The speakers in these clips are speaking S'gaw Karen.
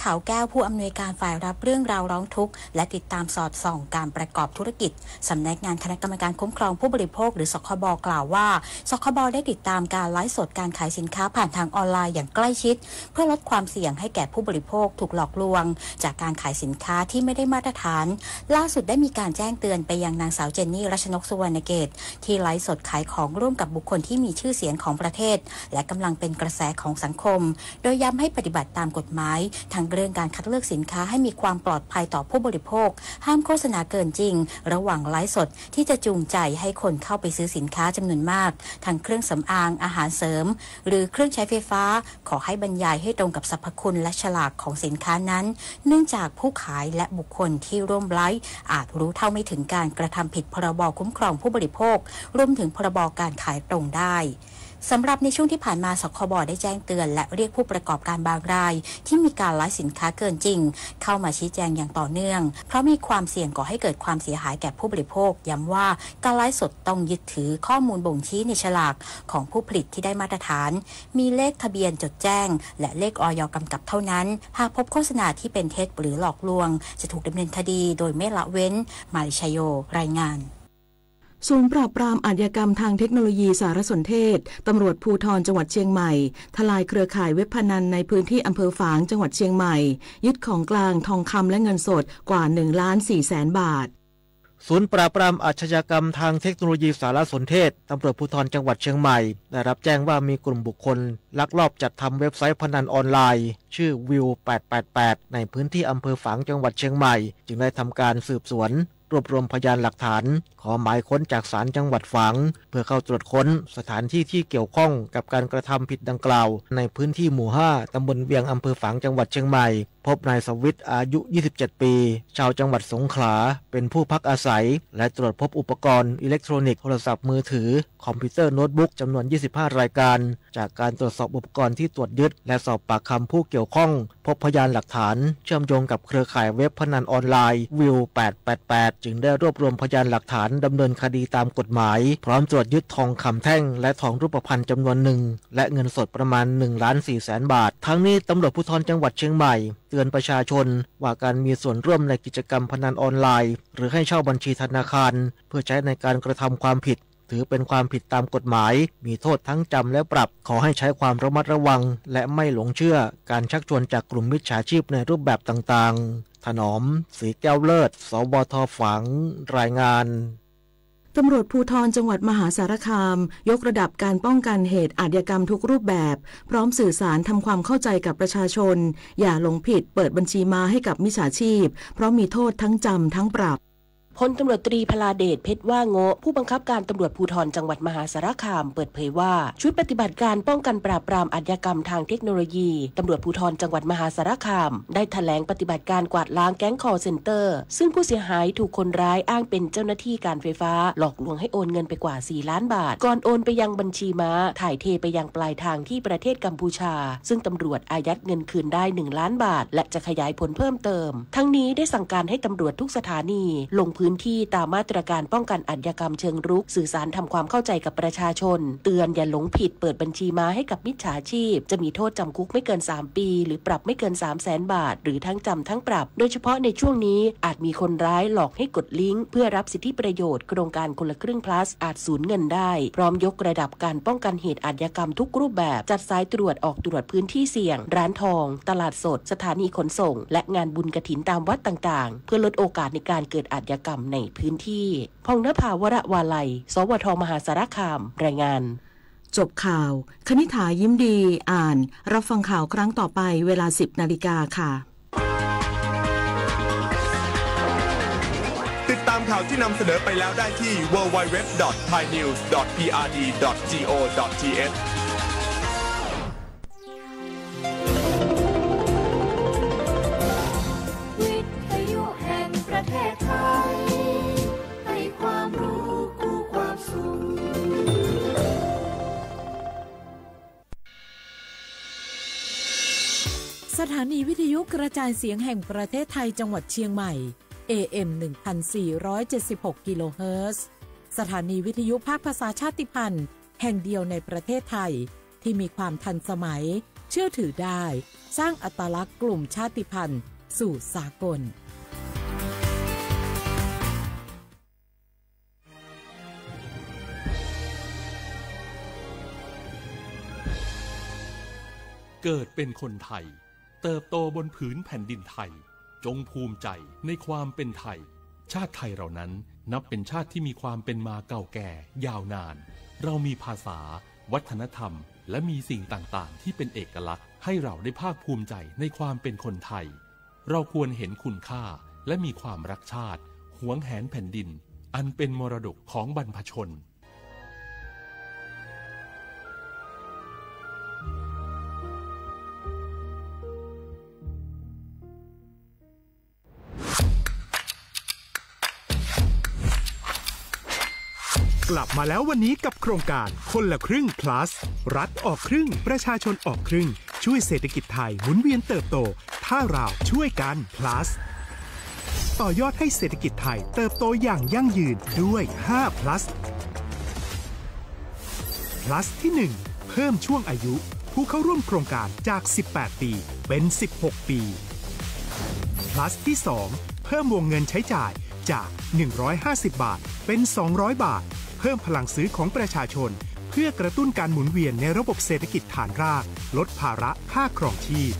ขาวแก้ว ผู้อำนวยการฝ่ายรับเรื่องราวร้องทุกข์และติดตามสอดส่องการประกอบธุรกิจ สำนักงานคณะกรรมการคุ้มครองผู้บริโภค หรือ สคบ กล่าวว่า สคบ ได้ติดตามการไลฟ์สดการขายสินค้าผ่านทางออนไลน์อย่างใกล้ชิด เพื่อลดความเสี่ยงให้แก่ผู้บริโภคถูกหลอกลวงจากการขายสินค้าที่ไม่ได้มาตรฐาน ล่าสุดได้มีการแจ้งเตือนไปยังนางสาวเจนนี่ รัชนก สุวรรณเกต ที่ไลฟ์สดขายของร่วมกับบุคคลที่มีชื่อเสียงของประเทศ และกำลังเป็นกระแสของสังคม โดยย้ำให้ปฏิบัติตามกฎหมาย ทั้งเรื่องการคัดเลือกสินค้าให้มีความปลอดภัยต่อผู้บริโภค ห้ามโฆษณาเกินจริง ระหว่างไลฟ์สดที่จะจูงใจให้คนเข้าไปซื้อสินค้าจำนวนมาก ทั้งเครื่องสำอาง อาหารเสริม หรือเครื่องใช้ไฟฟ้า ขอให้บรรยายให้ตรงกับสรรพคุณและฉลากของสินค้านั้น เนื่องจากผู้ขายและบุคคลที่ร่วมไลฟ์อาจรู้เท่าไม่ถึงการกระทำผิดพรบคุ้มครองผู้บริโภค รวมถึงพรบการขายตรงได้ สำหรับในช่วงที่ผ่านมา สคบ ได้แจ้งเตือนและเรียกผู้ประกอบการบางรายที่มีการไลฟ์สินค้าเกินจริง เข้ามาชี้แจงอย่างต่อเนื่อง เพราะมีความเสี่ยงก่อให้เกิดความเสียหายแก่ผู้บริโภค ย้ำว่าการไลฟ์สดต้องยึดถือข้อมูลบ่งชี้ในฉลากของผู้ผลิตที่ได้มาตรฐาน มีเลขทะเบียนจดแจ้ง และเลข อย กำกับเท่านั้น หากพบโฆษณาที่เป็นเท็จหรือหลอกลวง จะถูกดำเนินคดีโดยไม่ละเว้น มาริชโย รายงาน ศูนย์ปราบปรามอาชญากรรมทางเทคโนโลยีสารสนเทศ ตำรวจภูธรจังหวัดเชียงใหม่ ทลายเครือข่ายเว็บพนันในพื้นที่อำเภอฝางจังหวัดเชียงใหม่ ยึดของกลางทองคำและเงินสดกว่า หนึ่งล้านสี่แสนบาท ศูนย์ปราบปรามอาชญากรรมทางเทคโนโลยีสารสนเทศ ตำรวจภูธรจังหวัดเชียงใหม่ ได้รับแจ้งว่ามีกลุ่มบุคคลลักลอบจัดทำเว็บไซต์พนันออนไลน์ ชื่อ วิวแปดแปดแปด ในพื้นที่อำเภอฝางจังหวัดเชียงใหม่ จึงได้ทำการสืบสวน รวบรวมพยานหลักฐาน ขอหมายค้นจากศาลจังหวัดฝาง เพื่อเข้าตรวจค้นสถานที่ที่เกี่ยวข้องกับการกระทำผิดดังกล่าว ในพื้นที่หมู่ห้า ตำบลเวียง อำเภอฝาง จังหวัดเชียงใหม่ พบนายสวิตอายุ ยี่สิบเจ็ดปี ชาวจังหวัดสงขลา เป็นผู้พักอาศัย และตรวจพบอุปกรณ์อิเล็กทรอนิกส์ โทรศัพท์มือถือ คอมพิวเตอร์โน้ตบุ๊ก จำนวน ยี่สิบห้า รายการ จากการตรวจสอบอุปกรณ์ที่ตรวจยึด และสอบปากคำผู้เกี่ยวข้อง พบพยานหลักฐานเชื่อมโยงกับเครือข่ายเว็บพนันออนไลน์ วิวแปดแปดแปด จึงได้รวบรวมพยานหลักฐานดำเนินคดีตามกฎหมาย พร้อมตรวจยึดทองคำแท่งและทองรูปพรรณจำนวนหนึ่ง และเงินสดประมาณ หนึ่งล้านสี่แสนบาท ทั้งนี้ตำรวจภูธรจังหวัดเชียงใหม่ เตือนประชาชนว่าการมีส่วนร่วมในกิจกรรมพนันออนไลน์ หรือให้เช่าบัญชีธนาคาร เพื่อใช้ในการกระทำความผิด ถือเป็นความผิดตามกฎหมาย มีโทษทั้งจำและปรับ ขอให้ใช้ความระมัดระวัง และไม่หลงเชื่อการชักชวนจากกลุ่มมิจฉาชีพในรูปแบบต่างๆ ถนอม ศรีแก้วเลิศ สวท ฝาง รายงาน ตำรวจภูธรจังหวัดมหาสารคาม ยกระดับการป้องกันเหตุอาชญากรรมทุกรูปแบบ พร้อมสื่อสารทำความเข้าใจกับประชาชน อย่าหลงผิดเปิดบัญชีม้าให้กับมิจฉาชีพ เพราะมีโทษทั้งจำทั้งปรับ พลตำรวจตรีพลาเดช เพชรว่าโงะ ผู้บังคับการตำรวจภูธรจังหวัดมหาสารคาม เปิดเผยว่า ชุดปฏิบัติการป้องกันปราบปรามอาชญากรรมทางเทคโนโลยี ตำรวจภูธรจังหวัดมหาสารคาม ได้แถลงปฏิบัติการกวาดล้างแก๊ง call center ซึ่งผู้เสียหายถูกคนร้ายอ้างเป็นเจ้าหน้าที่การไฟฟ้า หลอกลวงให้โอนเงินไปกว่า สี่ล้านบาท ก่อนโอนไปยังบัญชีม้า ถ่ายเทไปยังปลายทางที่ประเทศกัมพูชา ซึ่งตำรวจอายัดเงินคืนได้ หนึ่งล้านบาท และจะขยายผลเพิ่มเติม ทั้งนี้ได้สั่งการให้ตำรวจทุกสถานี ลงพื้นที่ตามมาตรการป้องกันอาชญากรรมเชิงรุก สื่อสารทำความเข้าใจกับประชาชน เตือนอย่าหลงผิดเปิดบัญชีม้าให้กับมิจฉาชีพ จะมีโทษจำคุกไม่เกิน สาม ปี หรือปรับไม่เกิน สามแสนบาท หรือทั้งจำทั้งปรับ โดยเฉพาะในช่วงนี้อาจมีคนร้ายหลอกให้กดลิงก์เพื่อรับสิทธิประโยชน์โครงการคนละครึ่ง plus อาจสูญเงินได้ พร้อมยกระดับการป้องกันเหตุอาชญากรรมทุกรูปแบบ จัดสายตรวจออกตรวจพื้นที่เสี่ยง ร้านทอง ตลาดสด สถานีขนส่ง และงานบุญกฐินตามวัดต่างๆ เพื่อลดโอกาสในการเกิดอาชญากรรมในพื้นที่ พองนภา วรวาลัย สวท มหาสารคาม รายงาน จบข่าว คณิษฐา ยิ้มดี อ่าน รับฟังข่าวครั้งต่อไป เวลา สิบนาฬิกาค่ะ ติดตามข่าวที่นำเสนอไปแล้วได้ที่ ดับเบิลยู ดับเบิลยู ดับเบิลยู ดอท ไทยนิวส์ ดอท พีอาร์ดี ดอท จี โอ ดอท ที เอช วิทยุแห่งประเทศไทย ให้ความรู้คู่ความสุข สถานีวิทยุกระจายเสียงแห่งประเทศไทยจังหวัดเชียงใหม่ เอ เอ็ม หนึ่งพันสี่ร้อยเจ็ดสิบหก กิโลเฮิรตซ์ สถานีวิทยุภาคภาษาชาติพันธุ์แห่งเดียวในประเทศไทย ที่มีความทันสมัย เชื่อถือได้ สร้างอัตลักษณ์กลุ่มชาติพันธุ์สู่สากล เกิดเป็นคนไทย เติบโตบนผืนแผ่นดินไทย จงภูมิใจในความเป็นไทย ชาติไทยเรานั้นนับเป็นชาติที่มีความเป็นมาเก่าแก่ยาวนาน เรามีภาษา วัฒนธรรม และมีสิ่งต่างๆ ที่เป็นเอกลักษณ์ ให้เราได้ภาคภูมิใจในความเป็นคนไทย เราควรเห็นคุณค่า และมีความรักชาติ หวงแหนแผ่นดิน อันเป็นมรดกของบรรพชน กลับมาแล้ววันนี้กับโครงการคนละครึ่ง plus รัฐออกครึ่ง ประชาชนออกครึ่ง ช่วยเศรษฐกิจไทยหมุนเวียนเติบโต ถ้าเราช่วยกัน plus ต่อยอดให้เศรษฐกิจไทยเติบโตอย่างยั่งยืนด้วย ห้า plus plus ที่ หนึ่ง เพิ่มช่วงอายุผู้เข้าร่วมโครงการจาก สิบแปด ปี เป็น สิบหก ปี plus ที่ สอง เพิ่มวงเงินใช้จ่ายจาก หนึ่งร้อยห้าสิบ บาท เป็น สองร้อย บาท เพิ่มพลังซื้อของประชาชน เพื่อกระตุ้นการหมุนเวียนในระบบเศรษฐกิจฐานราก ลดภาระค่าครองชีพ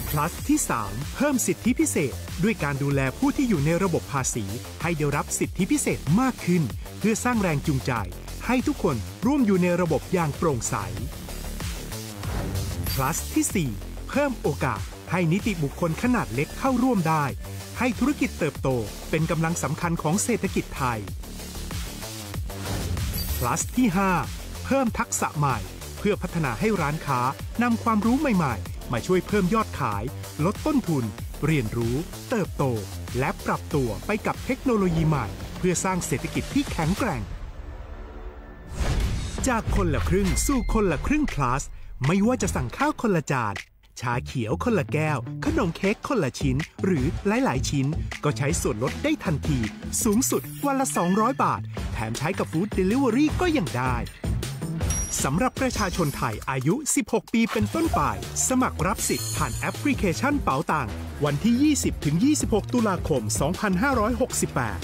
plus ที่ สาม เพิ่มสิทธิพิเศษ ด้วยการดูแลผู้ที่อยู่ในระบบภาษี ให้ได้รับสิทธิพิเศษมากขึ้น เพื่อสร้างแรงจูงใจ ให้ทุกคนร่วมอยู่ในระบบอย่างโปร่งใส plus ที่ สี่ เพิ่มโอกาสให้นิติบุคคลขนาดเล็กเข้าร่วมได้ ให้ธุรกิจเติบโตเป็นกำลังสำคัญของเศรษฐกิจไทย plus ที่ ห้า เพิ่มทักษะใหม่ เพื่อพัฒนาให้ร้านค้านำความรู้ใหม่ๆ มาช่วยเพิ่มยอดขาย ลดต้นทุน เรียนรู้ เติบโต และปรับตัวไปกับเทคโนโลยีใหม่ เพื่อสร้างเศรษฐกิจที่แข็งแกร่ง จากคนละครึ่งสู่คนละครึ่ง plus ไม่ว่าจะสั่งข้าวคนละจาน ชาเขียวคนละแก้ว ขนมเค้กคนละชิ้น หรือหลายๆ ชิ้น ก็ใช้ส่วนลดได้ทันที สูงสุดวันละ สองร้อย บาท แถมใช้กับ Food Delivery ก็ยังได้ สำหรับประชาชนไทยอายุ สิบหก ปีเป็นต้นไป สมัครรับสิทธิ์ผ่านแอปพลิเคชันเป๋าตัง วันที่ ยี่สิบ ถึง ยี่สิบหก ตุลาคม สองพันห้าร้อยหกสิบแปด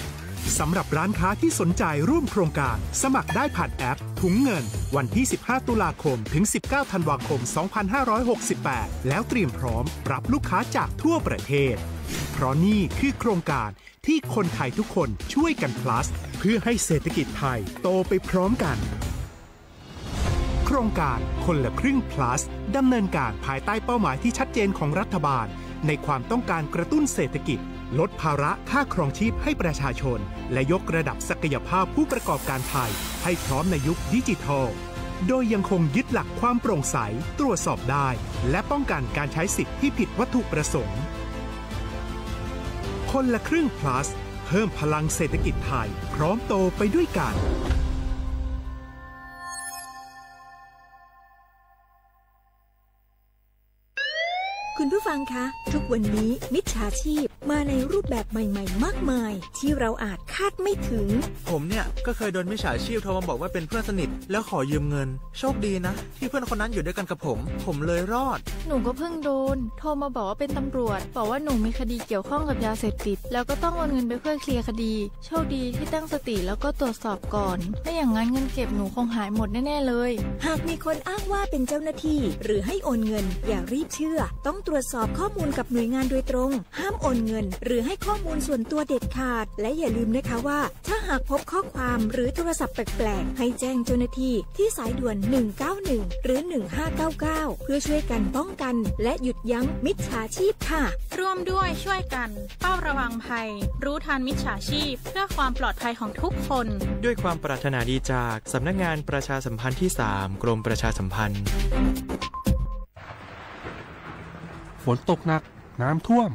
สำหรับร้านค้าที่สนใจร่วมโครงการ สมัครได้ผ่านแอปถุงเงิน วันที่ สิบห้า ตุลาคม ถึง สิบเก้า ธันวาคม สองพันห้าร้อยหกสิบแปด แล้วเตรียมพร้อมรับลูกค้าจากทั่วประเทศ เพราะนี่คือโครงการที่คนไทยทุกคนช่วยกัน plus เพื่อให้เศรษฐกิจไทยโตไปพร้อมกัน โครงการคนละครึ่ง plus ดำเนินการภายใต้เป้าหมายที่ชัดเจนของรัฐบาล ในความต้องการกระตุ้นเศรษฐกิจ ลดภาระค่าครองชีพให้ประชาชน และยกระดับศักยภาพผู้ประกอบการไทย ให้พร้อมในยุคดิจิทัล โดยยังคงยึดหลักความโปร่งใส ตรวจสอบได้ และป้องกันการใช้สิทธิ์ที่ผิดวัตถุประสงค์ คนละครึ่ง plus เพิ่มพลังเศรษฐกิจไทย พร้อมโตไปด้วยกัน คุณผู้ฟังคะ ทุกวันนี้มิจฉาชีพมาในรูปแบบใหม่ๆ มากมาย ที่เราอาจคาดไม่ถึง ผมเนี่ยก็เคยโดนมิจฉาชีพโทรมาบอกว่าเป็นเพื่อนสนิท แล้วขอยืมเงิน โชคดีนะ ที่เพื่อนคนนั้นอยู่ด้วยกันกับผม ผมเลยรอด หนูก็เพิ่งโดน โทรมาบอกว่าเป็นตำรวจ บอกว่าหนูมีคดีเกี่ยวข้องกับยาเสพติด แล้วก็ต้องโอนเงินไปเพื่อเคลียร์คดี โชคดีที่ตั้งสติแล้วก็ตรวจสอบก่อน ไม่อย่างนั้นเงินเก็บหนูคงหายหมดแน่ๆเลย หากมีคนอ้างว่าเป็นเจ้าหน้าที่ หรือให้โอนเงิน อย่ารีบเชื่อ ต้องตรวจสอบข้อมูลกับหน่วยงานโดยตรง ห้ามโอนเงิน หรือให้ข้อมูลส่วนตัวเด็ดขาด และอย่าลืมนะคะว่า ถ้าหากพบข้อความหรือโทรศัพท์แปลกๆ ให้แจ้งเจ้าหน้าที่ที่สายด่วน หนึ่งเก้าหนึ่ง หรือ หนึ่งห้าเก้าเก้า เพื่อช่วยกันป้องกัน และหยุดยั้งมิจฉาชีพค่ะ ร่วมด้วยช่วยกัน เฝ้าระวังภัย รู้ทันมิจฉาชีพ เพื่อความปลอดภัยของทุกคน ด้วยความปรารถนาดีจากสำนักงานประชาสัมพันธ์ที่ สาม กรมประชาสัมพันธ์ ฝนตกหนัก น้ำท่วม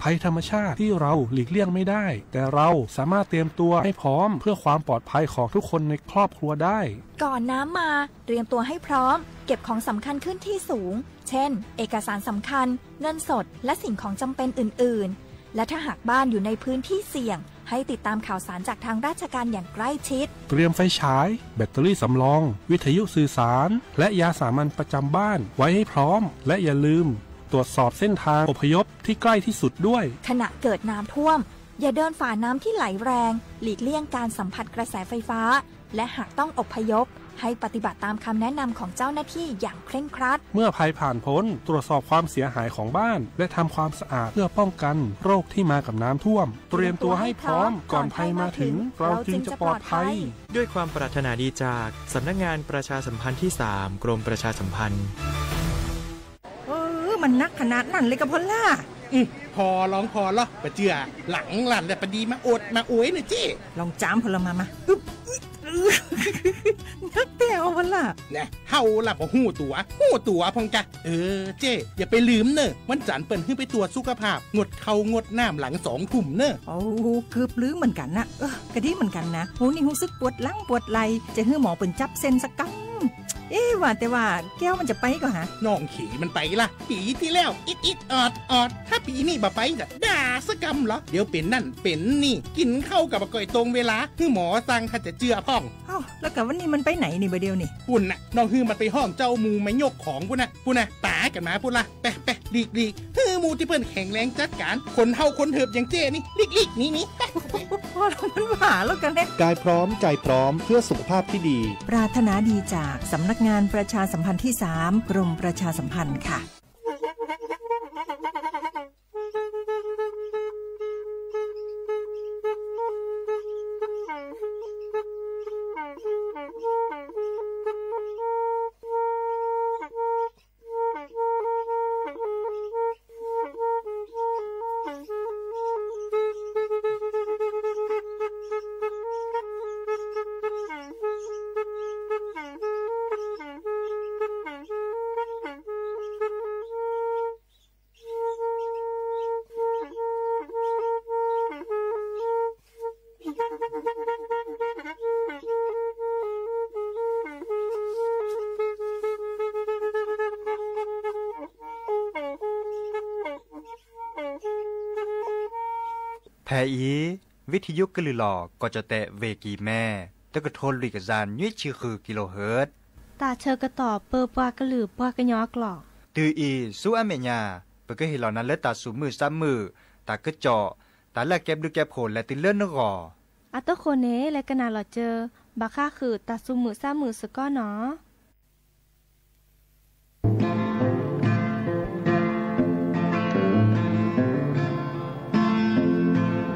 ภัยธรรมชาติที่เราหลีกเลี่ยงไม่ได้ แต่เราสามารถเตรียมตัวให้พร้อมเพื่อความปลอดภัยของทุกคนในครอบครัวได้ ก่อนน้ำมา เตรียมตัวให้พร้อม เก็บของสำคัญขึ้นที่สูง เช่น เอกสารสำคัญ เงินสด และสิ่งของจำเป็นอื่นๆ และถ้าหากบ้านอยู่ในพื้นที่เสี่ยง ให้ติดตามข่าวสารจากทางราชการอย่างใกล้ชิด เตรียมไฟฉาย แบตเตอรี่สำรอง วิทยุสื่อสาร และยาสามัญประจำบ้านไว้ให้พร้อม และอย่าลืม ตรวจสอบเส้นทางอพยพที่ใกล้ที่สุดด้วย ขณะเกิดน้ำท่วม อย่าเดินฝ่าน้ำที่ไหลแรง หลีกเลี่ยงการสัมผัสกระแสไฟฟ้า และหากต้องอพยพ ให้ปฏิบัติตามคำแนะนำของเจ้าหน้าที่อย่างเคร่งครัด เมื่อภัยผ่านพ้น ตรวจสอบความเสียหายของบ้าน และทำความสะอาดเพื่อป้องกันโรคที่มากับน้ำท่วม เตรียมตัวให้พร้อม ก่อนภัยมาถึง เราจึงจะปลอดภัย ด้วยความปรารถนาดีจากสำนักงานประชาสัมพันธ์ที่สาม กรมประชาสัมพันธ์ เออ มันนักขนาดนั้นเลยกะพอลล่า อืม พอลองพอลอ ปะเจือ หลังหลั่นแต่ปะดีมาโอดมาโอยเน่อเจ้ ลองจามพอลล่ามา มา อึ๊บ นักแต้วพอลล่า นะ เฮาล่ะบ่ฮู้ตั๋ว ฮู้ตั๋วพ่องกะ เออ เจ้ อย่าไปลืมเน่อ วันจันทร์เปิ้นหื้อไปตรวจสุขภาพ งดข้าวงดน้ำหลังสองทุ่มเน่อ โอ้ เกือบลืมเหมือนกันนะ เออ กะดีเหมือนกันนะ โห นี่ฮู้สึกปวดหลังปวดไหล่ จะหื้อหมอเปิ้นจับเส้นสักกำ เอ๊ะ ว่าแต่ว่าแก้วมันจะไปก่อฮะ น้องเขยมันไปละ ปีที่แล้ว อิดอิดออดออด ถ้าปีนี้บ่ไปจะด่าสักกำเหรอ เดี๋ยวเป็นนั่นเป็นนี่ กินข้าวกับบ่ก่อยตรงเวลา คือหมอสั่งถ้าจะเจือพ่อง เอ้า แล้วกะวันนี้มันไปไหนนี่บ่าเดียวนี่ ปุ้นน่ะ น้องหื้อมันไปห้องเจ้าหมู่มายกของปุ้นน่ะ ปุ้นน่ะ ตายกันมาปุ้นละ ไปไปหลีกหลีก หื้อหมู่ที่เปิ้นแข็งแรงจัดการ คนเฒ่าคนเถิบอย่างเจ้นี่ หลีกหลีกหนีหนี พอลล่ามันว่าแล้วกันเนี่ย กายพร้อม ใจพร้อม เพื่อสุขภาพที่ดี ปรารถนาดีจากสำนักงานประชาสัมพันธ์ที่สาม กรมประชาสัมพันธ์ค่ะ ဖဲအံၤ ဝံထယုကလုာ်လီၤ ကီၢ်ကၠီၣ်တဲၣ် ဝ့ၢ်ကံၤမဲ တကထိလွံၢ်ကယၤနွံဆံဃု ကံလိဟၢၣ် တၢ်ဆၢကတီၢ် ပၢပှၤကလုာ်ပှၤကညီအကျိာ် တုၤအံၤ ဆူအမဲာ်ညါ ပကဟ့ၣ်လီၤနၤလၢတၢ်သူၣ်မုာ်သးမုာ် တၢ်ကစီၣ် တၢ်လၢအကဲဘျုးကဲဖှိၣ်လဲၤတုၤလၢနဂီၢ် အတဃိန့ၣ် လဲၤကနၣ်လီၤစၢၤ ဘၣ်ဃးဃုာ်တၢ်သူၣ်မုာ်သးမုာ်စ့ၢ်ကီးနီၤ.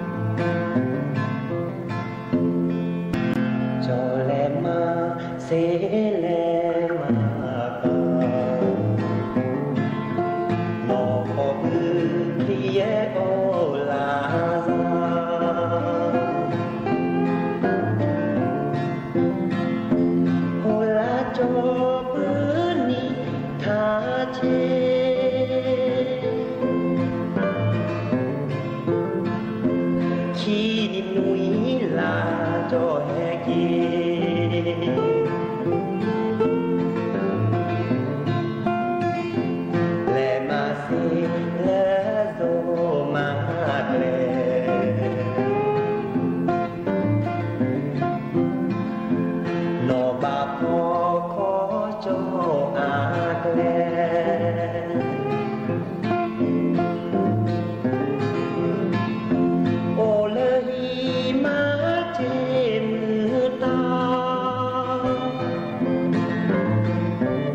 ကၠီလဲၤမၤစ့လဲၤမၤကီ နီၢ်ကီၢ်ဘုခရံာ်ယဲၢ်အိၣ်လၢ် ဟိလၢကၠီပနံၣ်ထါဆ့ ခံနံၣ်နွံလါကၠီဟဲက့ၤ လဲၤမၤစ့လၢဒိၣ်မၤကျဲ နီၢ်ဘၣ်ဖီခီကၠီအကျဲ အိၣ်လၢဟံၣ်မၤတ့ၢ်မုၢ်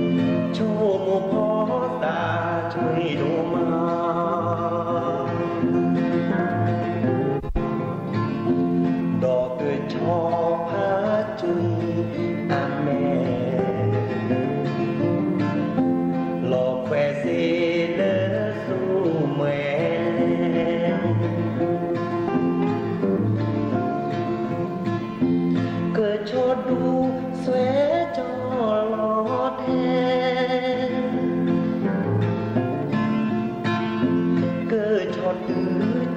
တၢ် ဆိကမိၣ်ဖီသးကွံဒိၣ်မး ဒီးကဆီဖးကွံအမဲာ် လီၤခွဲးစ့လၢသူမှဲၤ ကဆီဒူဆွဲကၠီလီၤထဲ ကဆီ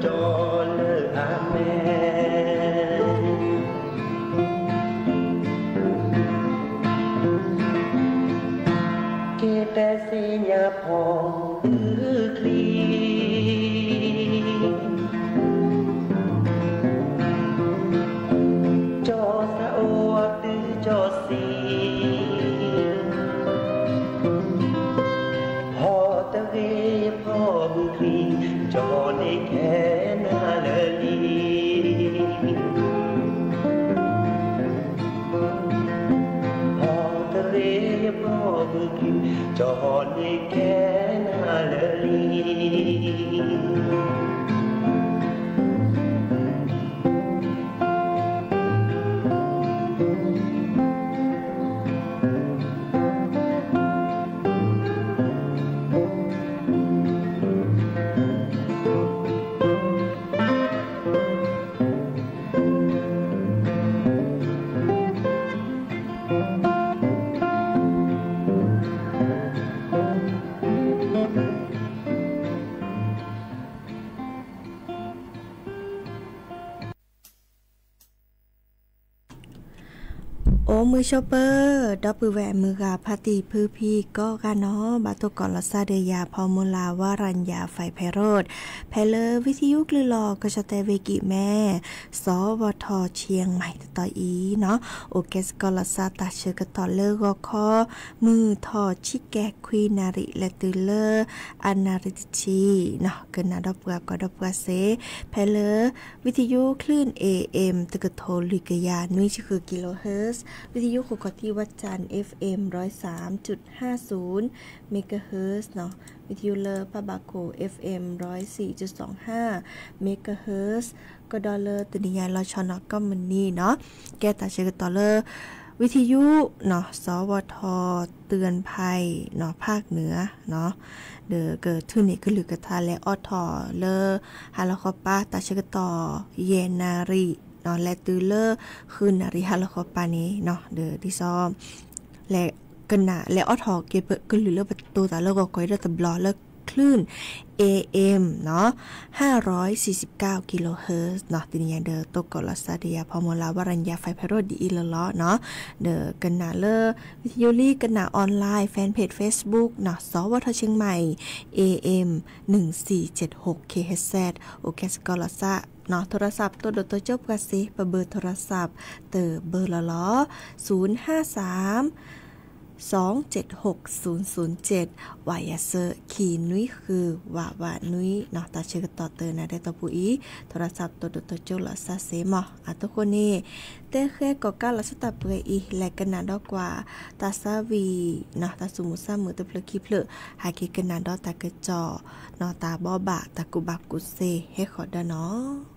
တုၤကၠီလၢအမဲာ် က့ၤတဲသ့ၣ်ညါဖီၣ်ဘုချံ န့ၣ်ခဲနၤလၢာ်လံ, ဟီတရ့ယဘီဘုခံ, ကၠီၤန့ၣ်ခဲနၤလၢာ်လံ. အိၣ်မုာ်ဆိးပၢၤ ဒီပုၢ်ဝဲၢ်မုၢ်ဂၤဖါတံၢ်ဖုဖံကိးဂၤနီၤ, ဘၣ်တိၢ်ကိးလီၤသးဒီးယၤ ဖီမူလၤ ဝါရၤညါ ဖဲးဖဲးရိး, ဖဲလၢဝံသယုကလုၢ်လီၤ ကဆီၣ်တဲာ်ဝ့ၢ်ကံၢ်မဲ စီၤဝီၤထီၣ် ဆံယဲၢ်မံၤ တတီၤအံၤနီၤ, အိၣ်ကဲစ့ၢ်ကီးလီၤသးတၢ်ဆၢကတီၢ်လၢဂီၤခီ မုၢ်ထီၣ်ဆံကဲခွံနၣ်ရံၣ် လဲၤတုၤလၢ အနၣ်ရံၣ်တဆံနီၤ, ကနၣ်ဒီးပှၤကိးဒီးပှၤစ့ၢ် ဖဲလၢ ဝံသယုကလုၢ် A M တကထိလွံၢ်ကယၤနွံဆံဃု kilohertz, ဝံသယုဃိာ်ခီၣ်ထံးဝၣ်တၢၣ် F M ร้อยสามจุดห้าศูนย์ megahertz နီၤ, ဝံသယုလၢပၣ်ဘၣ်ခိၣ် F M ร้อยสี่จุดสองห้า megahertz, ကဒီးလၢတနံၤညါလီၤဆီနီၤ ကိးမုၢ်နံၤနီၤ, ကဲတၢ်ဆၢကတီၢ်လၢ ဝံသယုနီၤ စီၤဝီၤထီၣ် เตือนภัยနီၤ ภาคเหนือနီၤ, ဒီးကထုးန့ၢ်ကလုၢ်ကထါလဲၤအိးထီၣ်လၢ ဟါလီၤဃီပၤ တၢ်ဆၢကတီၢ် ယဲၢ်နၣ်ရံၣ်နီၤ လဲၤတုၤလၢ ဃုနၣ်ရံၣ်ဟါလီၤဃီပၤန့ၣ်နီၤ, ဒီးဒ်သိး လဲၤကနၣ် လဲၤအိးထီၣ်က့ၤကလုၢ်လၢပတိၤတၢ်လၢဂီၤကီၢ်အံၤဒီးတဘျီလၢ คลื่น A Mနီၤ, ห้าร้อยสี่สิบเก้า kilohertz နီၤ, တနံၤညါဒီးတိၢ်ကိးလီၤသးဒီးယၤ ဖီမူလၤ ဝါရၤညါ ဖဲးဖဲးရိး ဒ်အံၤလီၤလီၤနီၤ, ဒီးကနၣ်လၢ ဝံသယုလံ ကနၣ် online fanpage Facebookနီၤ, စီၤဝီၤထီၣ် เชียงใหม่ A M หนึ่งสี่เจ็ดหก kilohertz, အိၣ်ကဲစ့ၢ်ကီးလီၤသးနီၤ, โทรศัพท์ တိၢ်ဒိၣ်တိၢ်ကၠိပှၤစ့ၢ် ပ เบอร์โทรศัพท์ တဘၢလီၤလီၤ, ศูนย์ห้าสาม สองเจ็ดหกศูนย์ศูนย์เจ็ด ဝးယၤစၢ ခံနွံဃု ဝးဝးနွံနီၤ, တၢ်ဆၢကတီၢ်တနၣ်ရံၣ်တီၢ်ပူၤအံၤ โทรศัพท์ တိၢ်ဒိၣ်တိၢ်ကၠိလီၤသးစ့ၢ်မး, အသိးဃိန့ၣ် တဲဃဲကိးကးလီၤသးတၢ်ပှဲၤအံၤ လဲၤကနၣ်ဒီးကွၢ် တၢ်သးဝံၣ်နီၤ, တၢ်သူၣ်မုာ်သးမုာ်တဖျၢၣ်ခံဖျၢၣ်, ဟဲက့ၤကနၣ်ဒီးတၢ်ကစီၣ်နီၤ, တၢ်ဘိးဘၣ် တၢ်ကူၣ်ဘၣ်ကူၣ်သ့ ဟဲဃီၤဒီးနီၤ.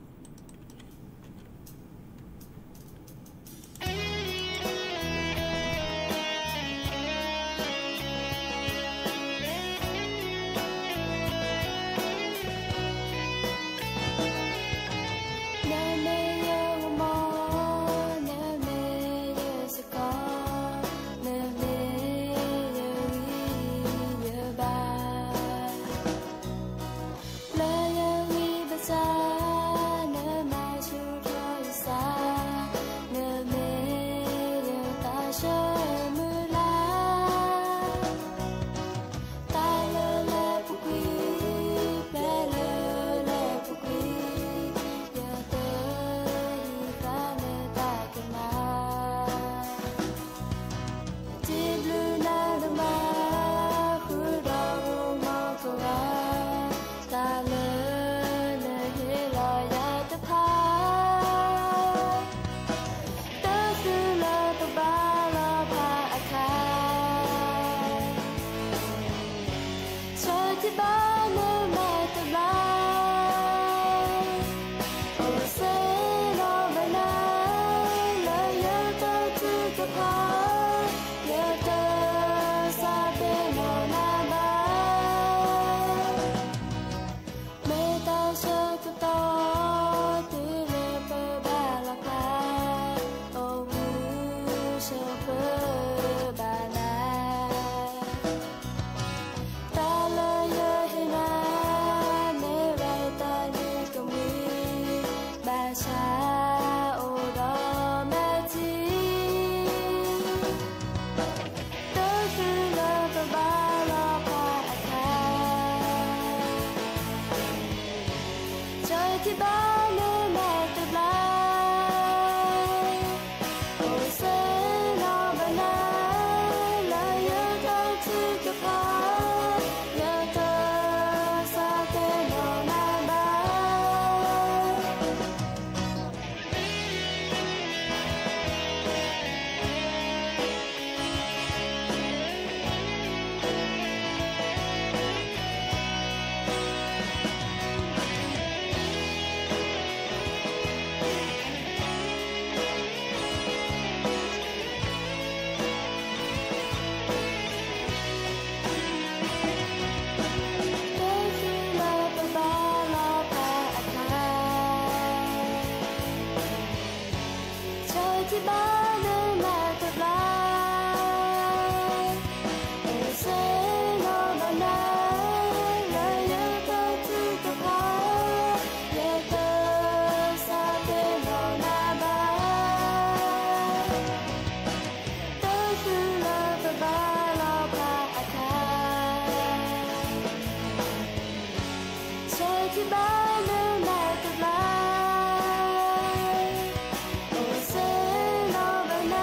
ယဘၣ်နုာ်နၤတဘျီ, အိၣ်ဆ့ၣ်နီၤဘၣ်နၤ,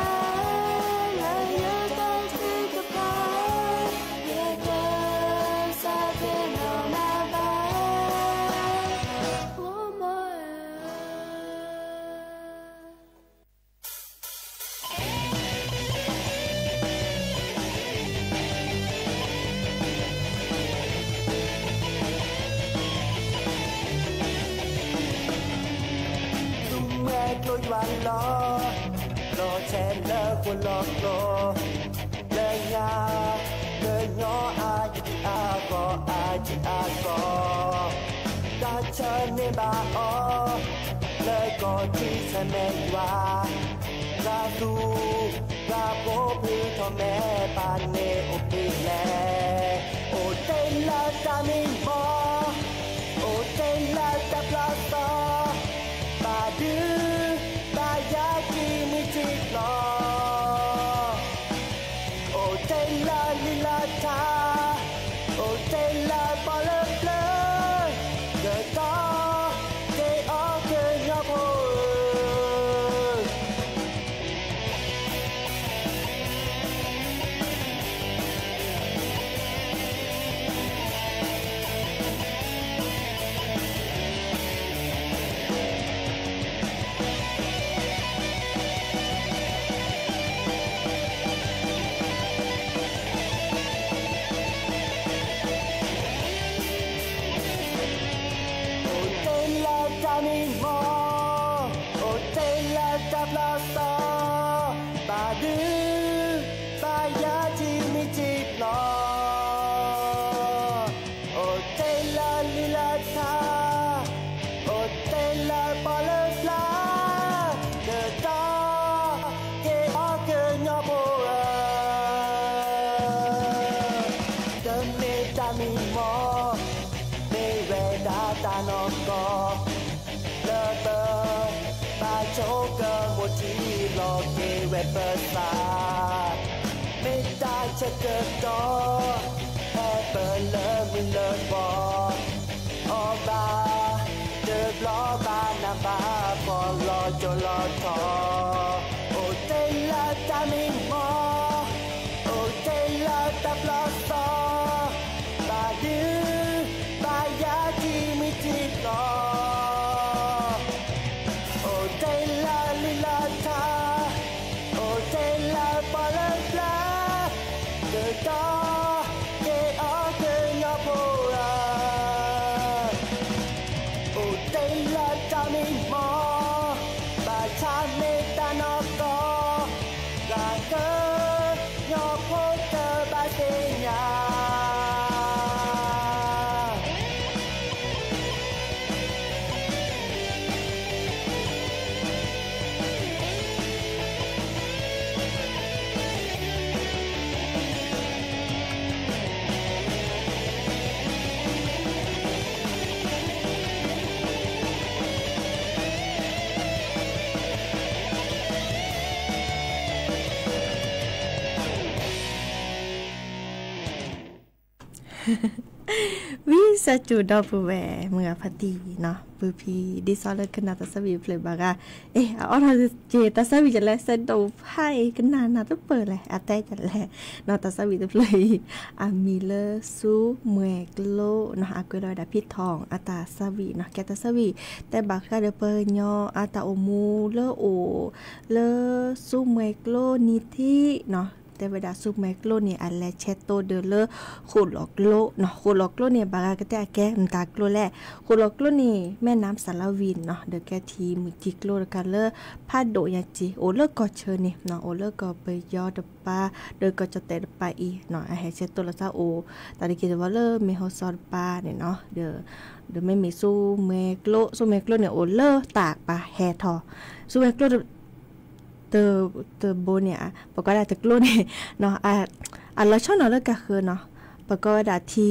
လၢယတၢ်ထုကဖၣ်, ယတၢ်စးထီၣ်နီၤနၤဘၣ်, အိၣ်မးဧၢ. သူမွဲကျိယွၤလီၤ, လီၤဆဲးလၢဃိၣ်လီၤကျိ, လၢညါ, လၢညီအါယံၤအါဂီၤအါယံၤအါဂီၤ, တၢ်ဆၢန့ၢ်ဘၣ်အီၤ, လၢကီၢ်ထံဆၢမဲာ်ယွၤ, တၢ်သူၣ်တၢ်ဖိဖုထီၣ်မဲာ်ပၢ်န့ၣ်အိၣ်ဖဲလဲၣ်, အိၣ်တ့ၢ်လၢတၢ်မံမီၢ်, အိၣ်တ့ၢ်လၢတၢ်ပျီသီ, ဘၣ်ဒုး, ဘၣ်ယၤထံမုၢ်ထံဘျီ အိၣ်တ့ၢ်လၢလံာ်လၢထါ, အိၣ်တ့ၢ်လၢပီၣ်လၢပျၢၤ, ကတီၤ, က့ၤအီၣ်ကညီဖိဧၢ. အိၣ်တ့ၢ်လၢတၢ်မံမီၢ်, အိၣ်တ့ၢ်လၢတၢ်ပျီသီ, ဘၣ်ဒုး, ဘၣ်ယၤထံမုၢ်ထံဘျီ အိၣ်တ့ၢ်လၢလံာ်လၢထါ, အိၣ်တ့ၢ်လၢပီၣ်လၢပျၢၤ, ကတီၤ, က့ၤအီၣ်ကညီဖိဧၢ. တမ့ၢ်တၢ်မံမီၢ်, မ့ၢ်ဝဲဒၣ်တၢ်နီၢ်ကီၢ်, လၢပ ဘၣ်ဆိကမိၣ်ထံလီၤက့ၤဝဲပသး, မ့ၢ်တၢ်ဆၢကတီၢ်, ဟဲပလၢမုၢ်လၢပီၢ်, အီၣ်ဘၣ်, တဘျီဘၣ်နးဘၣ်ဖှီၣ်လီၤကၠိလီၤထီ, အိၣ်တ့ၢ်လၢတၢ်မံမီၢ်, အိၣ်တ့ၢ်လၢတၢ်ပျီသီ, ဘၣ်ဒုး, ဘၣ်ယၤထံမုၢ်ထံဘျီ အိၣ်တ့ၢ်လၢလံာ်လၢထါ, အိၣ်တ့ၢ်လၢပီၣ်လၢပျၢၤ, ကတီၤ, က့ၤအီၣ်ကညီဖိဧၢ. အိၣ်တ့ၢ်လၢတၢ်မံမီၢ်, ဘၣ်ဆၣ်မ့ၢ်တၢ်နီၢ်ကီၢ်, ဂၤက, ညီဖိတဘၣ်သ့ၣ်ညါ. ဝံသးစူၤဒီပုၢ်ဝဲၢ်မုၢ်ဂၤဖါတံၢ်နီၤ, ပုၢ်ဖံဒ်သိးလၢကနၣ်တၢ်သးဝံၣ်တဖျၢၣ်ဘၣ်ဂၤ, အဲ အအီၣ်ထီၣ်က့ၤတၢ်သးဝံၣ်ဒ်လဲၣ်, စဲဒိးဖးအံၤ ကနၣ်နၢ်တပၢၢ်လဲၣ်, အတဲဒ်လဲၣ်နီၤ. တၢ်သးဝံၣ်တဖျၢၣ်အံၤ အမံၤလၢဆူမဲာ်ကျိနီၤ, အကွဲးလီၤဝဲဒၣ်ဖံထီၣ်အတၢ်သးဝံၣ်နီၤ. ကဲတၢ်သးဝံၣ် တဲဘၣ်ဃးဒီးပှၤကညီအတၢ်အိၣ်မူလၢအိၣ်လၢဆူမဲာ်ကျိနံၤထံးနီၤ. တဲဝဲဒၣ်ဆူမဲာ်ကျိန့ၣ် အလဲၤဆဲးတိၢ်ဒီးလၢဃိၣ်လီၤကျိနီၤ. ဃိၣ်လီၤကျိန့ၣ် ဘၣ်ဂၤကတဲအကဲမတၤကျိလဲၣ်. ဃိၣ်လီၤကျိန့ၣ် แม่น้ำสารวินနီၤ, ဒီးကဲထံမုၢ်ထံကျိတခါလၢဖးဒိၣ်ညါက့ၤ အိၣ်လၢကီၢ်ဆၢန့ၣ်နီၤ, အိၣ်လၢကီၢ်ပယီၤတပၤ ဒီးကီၢ်ကၠီၣ်တဲၣ်တပၤအံၤနီၤ, အဟဲဆဲးတိၢ်လီၤသးအိၣ် တၢ်တက့ၢ်တဝီလၢမ့ၢ်ဟီၣ်စီၤတပၤန့ၣ်နီၤ, ဒီး ဒီးမ့မ့ၢ်ဆူမဲာ်ကျိ, ဆူမဲာ်ကျိန့ၣ်အိၣ်လၢတၢ်ပာ်ဟဲထီၣ်, ဆူမဲာ်ကျိ တဘိန့ၣ် ပှၤကိးဒၣ်တကျိန့ၣ် အလီၤဆီနီၤလၢကဃၢၤနီၤ, ပှၤကိးဝဲဒၣ်ထံ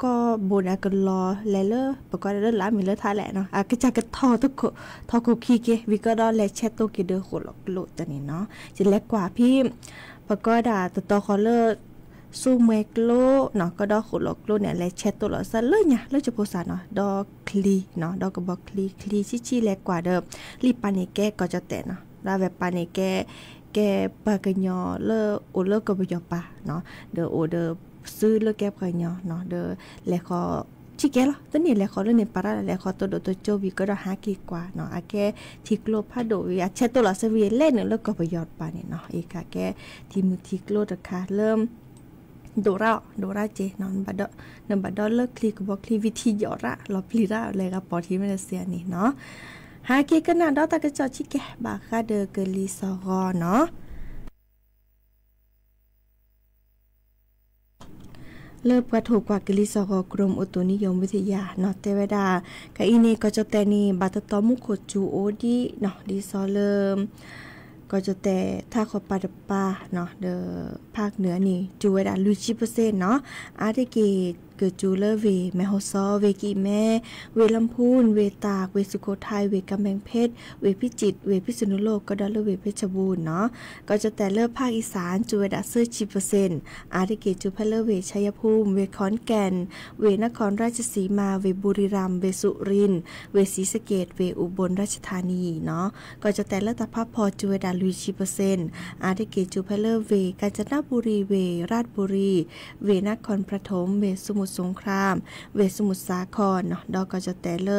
ကီၢ်ဘိန့ၣ် အကလီၤလဲၤလၢ ပှၤကိးဒၣ်လၢလါမ့ၢ်လၢထါလဲၣ်နီၤ, အကစၢ်ကထီၣ် ထီၣ်ခိၣ်ခံက့ၤ ဝံၤကီၢ်ဒီးလဲၤဆဲးတိၢ်က့ၤဒီးဃိၣ်လီၤကျိတန့ၣ်နီၤ. ယလဲၤကွၢ်ဖဲ ပှၤကိးဝဲဒၣ်တတီၤဃီလၢ ဆူမဲာ်ကျိနီၤ ကဒီးဃိးလီၤကျိန့ၣ် အလဲၤဆဲးတိၢ်လီၤစၢၤလၢညါ လၢကၠိဖိစးနီၤ ဒီးချံနီၤ ဒီးကဘီချံ ချံဆံးဆံးလဲၤကွၢ်ဒီး လံာ်ပာ်န့ၣ်ကဲကီၢ်ကၠီၣ်တဲၣ်နီၤ ဒီးဝဲပာ်န့ၣ်ကဲ ကဲပှၤကညီလၢအိၣ်လၢကီၢ်ပယီၤပၤနီၤ ဒီးအိၣ်ဒီးစုလၢကဲပှၤကညီနီၤ ဒီးလဲၤဃီၤ ဆံးကဲလီၤ တန့ၢ်လဲၤဃီၤလၢန့ၣ် ပာ်ရၣ်လဲၤဃီၤတိၢ်ဒိၣ်တိၢ်ကၠိဝံၤကဒီးဟးက့ၤကွၢ်နီၤ အကဲထံကျိဖးဒိၣ်ဝံၤ အဆဲးတိၢ်လီၤစၢၤဝံၤလဲၤနုာ်လၢကီၢ်ပယီၤတပၤန့ၣ်နီၤ အံၤခါကဲထံမုၢ်ထံကျိတခါလၢ ဒိၣ်ရၣ်အီၤ ဒိၣ်ရၣ်က့နီၤ နဘၣ်ဒီးလၢချံကဘီချံဝံၤထံယီၤရၣ် လီၤပျံၤရၣ် လဲၤဂၤပိာ်ထံမ့ၢ်တစ့န့ၣ်နီၤ ဟးက့ၤကနၣ်ဒီးတၢ်ကစီၣ်ဆံးကဲ ဘၣ်ဃးဒီးကလံၤစီၤဂီၤနီၤ လၢပှၤထိၣ်ကွၢ်ကလံၤစီၤဂီၤ กรมอุตุนิยมวิทยาနီၤ တဲဝဲဒၣ် ခဲအံၤန့ၣ် ကီၢ်ကၠီၣ်တဲၣ်န့ၣ် ဘၣ်တတီမူခိၣ်စူၤအိၣ်ဒံးနီၤ ဒ်သိးလၢ ကီၢ်ကၠီၣ်တဲၣ်ထးခီပၤတပၤနီၤ ဒီးဖးနုာ်န့ၣ် စူၤဝဲဒၣ်လွံၢ်ဆံပၢၢ်စ့ၣ်နီၤ အါတက့ၢ်ကစူၤလၢဝ့ၢ်မဲၢ်ဟီၣ်စီ ဝ့ၢ်ကံၢ်မဲ ဝ့ၢ်လါဖူၣ် ဝ့ၢ်တၢ် ဝ့ၢ်စူခိၣ်ထၢၣ် ဝ့ၢ်ကၤမဲၣ်ဖ့း ဝ့ၢ်ဖံးစံး ဝ့ၢ်ဖံးစနူလိၣ် ကဒီးလၢဝ့ၢ်ဖ့းဆၣ်ဘူၣ်နီၤ ကီၢ်ကၠီၣ်တဲၣ်လၢဖးအံၣ်စၣ် စူၤဝဲဒၣ်သၢဆံပၢၢ်စ့ၣ် အါတက့ၢ်စူၤဖဲလၢဝ့ၢ်ခၠါယါဖူၣ် ဝ့ၢ်ခီၣ်ကၣ် ဝ့ၢ်နခီၣ်ရၢၣ်စံမါ ဝ့ၢ်ဘူရံရၣ် ဝ့ၢ်စူရ့ၣ် ဝ့ၢ်စံစက့ၣ် ဝ့ၢ်အူဘိၣ်ရၢၣ်စထါနံနီၤ ကီၢ်ကၠီၣ်တဲၣ်လၢတၢ်ဖးဖီစူၤဝဲဒၣ်လွံၢ်ဆံပၢၢ်စ့ၣ် အါတက့ၢ်စူၤဖဲလၢဝ့ၢ်ကၣ်စနၣ်ဘူရံ ဝ့ၢ်ရၣ်ဘူရံ ဝ့ၢ်နခီၣ်ပြထိၣ် ဝ့ၢ်စမူၣ်စူခရၣ် ဝ့ၢ်စမူၣ်စါခီနီၤ ဒီးကီၢ်ကၠီၣ်တဲၣ်လၢ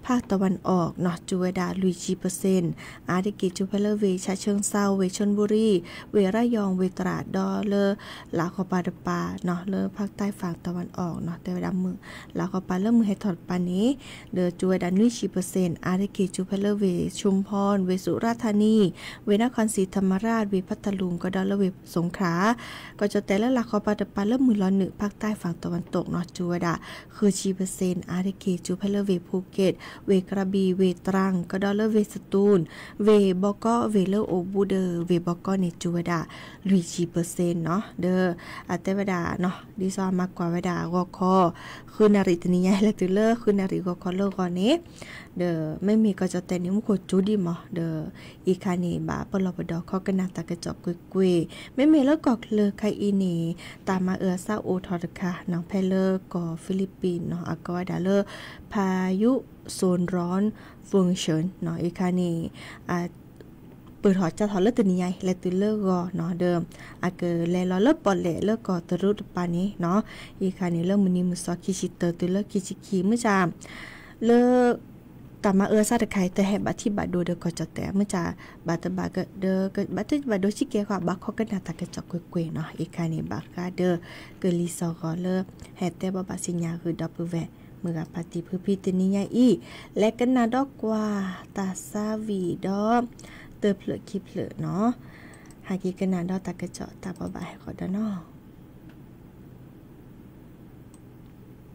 ဖးတဝၣ်အီၣ်နီၤ စူၤဝဲဒၣ်လွံၢ်ဆံပၢၢ်စ့ၣ် အါတက့ၢ်စူၤဖဲလၢဝ့ၢ်ဆၣ်ခၠိၣ်သၣ် ဝ့ၢ်ခၠိၣ်ဘူရံ ဝ့ၢ်ရၣ်ယီၣ် ဝ့ၢ်တြၢ် ဒီးလၢ လါခီပၤတပၤနီၤ လၢဖးတၢ်ဖးတဝၣ်အီၣ်နီၤ တဲဝဲဒၣ်မုၢ် လါခီပၤလၢမုၢ်ဟဲထီၣ်တပၤန့ၣ် ဒီးစူၤဝဲဒၣ်နွံဆံပၢၢ်စ့ၣ် အါတက့ၢ်စူၤဖဲလၢဝ့ၢ်ခၠူၣ်ဖီၣ် ဝ့ၢ်စူၤရၣ်ထါနံ ဝ့ၢ်နခီၣ်စံၣ်ထမရၣ် ဝ့ၢ်ဖးတလူၢ် ကဒီးလၢဝ့ၢ်စူခရၣ် ကီၢ်ကၠီၣ်တဲၣ်လၢလါခီပၤတပၤလၢမုၢ်လီၤနုာ် ဖးတၢ်ဖးတဝၣ်တိၣ်နီၤ စူၤဝဲဒၣ် ဃုဆံပၢၢ်စ့ၣ် အါတက့ၢ်စူၤဖဲလၢဝ့ၢ်ဖူက့ၣ် ဝ့ၢ်ကရၤဘံၣ် ဝ့ၢ်တြၢ် ကဒီးလၢဝ့ၢ်စတူၣ် ဝ့ၢ်ဘီကီၢ် ဝ့ၢ်လၢအိၣ်ဘူးဒီးဝ့ၢ်ဘီကီၢ်န့ၣ် စူၤဝဲဒၣ်လွံၢ်ဆံပၢၢ်စ့ၣ်နီၤ ဒီးအတဲဝဲဒၣ်နီၤ ဒ်သိးအမၤကွၢ်ဝဲဒၣ်ဂီၤခီ ဃုနၣ်ရံၣ်တနံၤညါ လဲၤတုၤလၢဃုနၣ်ရံၣ်ဂီၤခီလၢဂီၤန့ၣ် ဒီးမ့မ့ၢ်ကီၢ်ကၠီၣ်တဲၣ်န့ၣ် မူခိၣ်စူၤဒံးမး ဒီးအံၤခါန့ၣ် ဘၣ်ပလီၢ်ပဒီးခီကနၣ်တၢ်ကစီၣ်ကွ့ၢ်ကွ့ၢ် မ့မ့ၢ်လၢကီၢ်ချၢခဲအံၤန့ၣ် တၢ်မၤအၢအသးအိၣ်ထီၣ်တခါနီၤ ဖဲလၢကီၢ်ဖံလံးပံးနီၤ အကိးဝဲဒၣ်လၢ พายุโซนร้อนเฟิงเฉินနီၤ အံၤခါန့ၣ် ပၢၢ်ထီၣ်ကၢ်ထီၣ်လၢတနံၤညါအံၤ လဲၤတုၤလၢဂီၤနီၤ ဒီးအကလဲၤလီၤလၢပီၣ်လဲၣ်လၢကီၢ်တရူးတပၤန့ၣ်နီၤ အံၤခါန့ၣ် လၢမုၢ်နံၤမုၢ်သီခံဆံတၢ တုၤလၢခံဆံခံ မုၢ်ဆါ လၢ တၢ်မၤအၢအသးတခါအံၤ တဟဲဘၣ်ထံၣ်ဘၣ်ဒိဒီးကီၢ်ကၠီၣ်တဲၣ် မုၢ်ဆါ ဘၣ်တဘၣ်ဒီး ဘၣ်ထံၣ်ဘၣ်ဒိဆံးကဲဃီ ဘၣ်ခီကနၣ်တၢ်ကစီၣ်ကွ့ၢ်ကွ့ၢ်နီၤ အံၤခါန့ၣ် ဘၣ်ဃးဒီး ကလံၤစီၤဂီၤလၢ ဟဲတဲဘၣ်ဘၣ်စံၣ်ညါဂုာ်ဒီပုၢ်ဝဲၢ် မုၢ်ဂၤဖါတံၢ်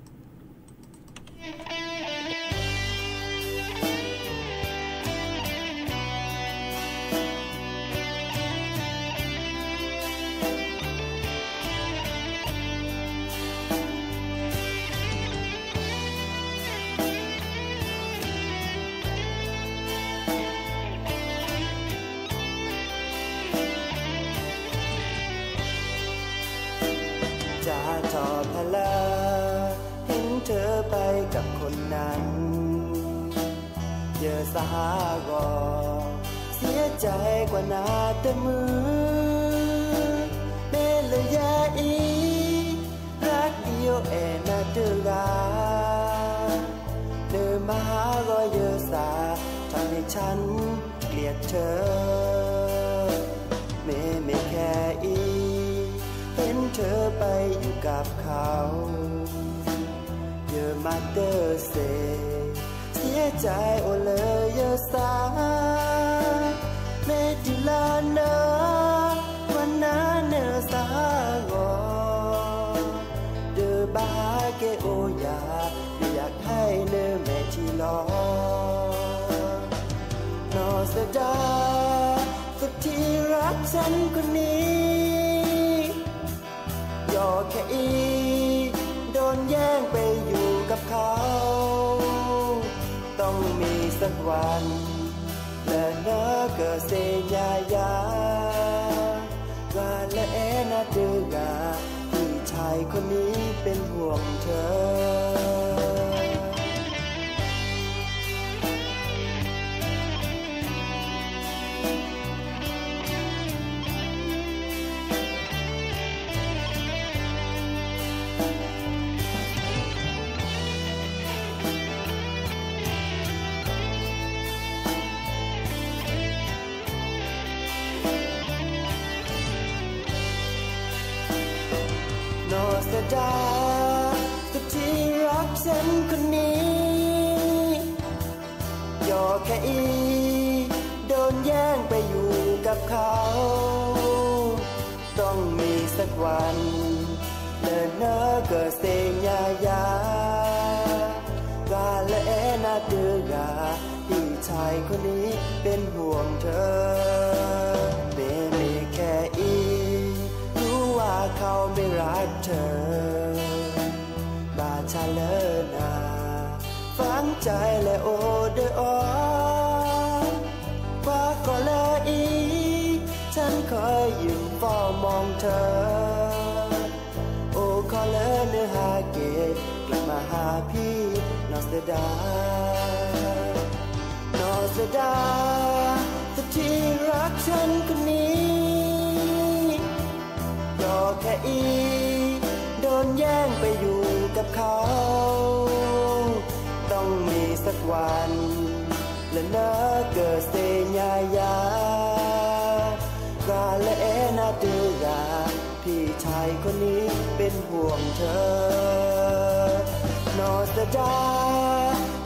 ဖုဖံတနံၤညါအံၤ လဲၤကနၣ်ဒီးကွၢ်တၢ်သးဝံၣ်ဒီး တဖျၢၣ်ခံဖျၢၣ်နီၤ ဟဲက့ၤကနၣ်ဒီးတၢ်ကစီၣ်တၢ်ဘိးဘၣ်ဟဲဃီဒီးနီၤ จากทอพะเลา เห็นเธอไปกับคนนั้น เยอะสหากอ เสียใจกว่านาเตมือ เมลยาอี รักเดียวแอนาเตอร์กา เธอมาหาก็เยอะสา ทำให้ฉันเกลียดเธอ เมเมแค่อี เห็นเธอไปอยู่กับเขา เยอะมาเตอร์เซ เสียใจโอเลยเยอะสา เมติลาเนอ วันนั้นเนอสหากอ เดอบาเกโอยา ไม่อยากให้เนอแม่ที่รอ นอสดา สุดที่รักฉันคนนี้ ยอแค่อี โดนแย่งไปอยู่กับเขา ต้องมีสักวัน และเนอเกิดเซญญายา ว่าและแอนาเดอร์กา ชายคนนี้เป็นห่วงเธอ นอสดา สุดที่รักฉันคนนี้ ยอแค่อี โดนแย่งไปอยู่กับเขา ต้องมีสักวัน เดินเนอเกิดเซญญายา กาละแอนาเดือกา พี่ชายคนนี้เป็นห่วงเธอ เมเมแค่อี รู้ว่าเขาไม่รักเธอ บาชาเลอนา ฝังใจและโอเดออ คว้าขอเลออี ฉันคอยยืนเฝ้ามองเธอ โอขอเลอเนอฮาเกต กลับมาหาพี่ นอสดา นอสดา สุดที่รักฉันคนนี้ ยอแค่อี โดนแย่งไปอยู่กับเขา ต้องมีสักวัน และเนอเกิดเซญญายา กาละแอนาเดือกา พี่ชายคนนี้เป็นห่วงเธอ นอสดา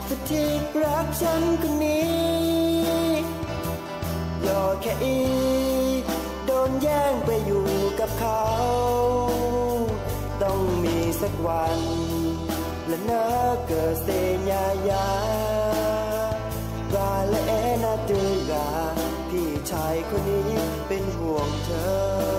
สุดที่รักฉันคนนี้ ยอแค่อี โดนแย่งไปอยู่กับเขา ต้องมีสักวัน และเนอเกิดเซญญายา กาละแอนาเดือกา พี่ชายคนนี้เป็นห่วงเธอ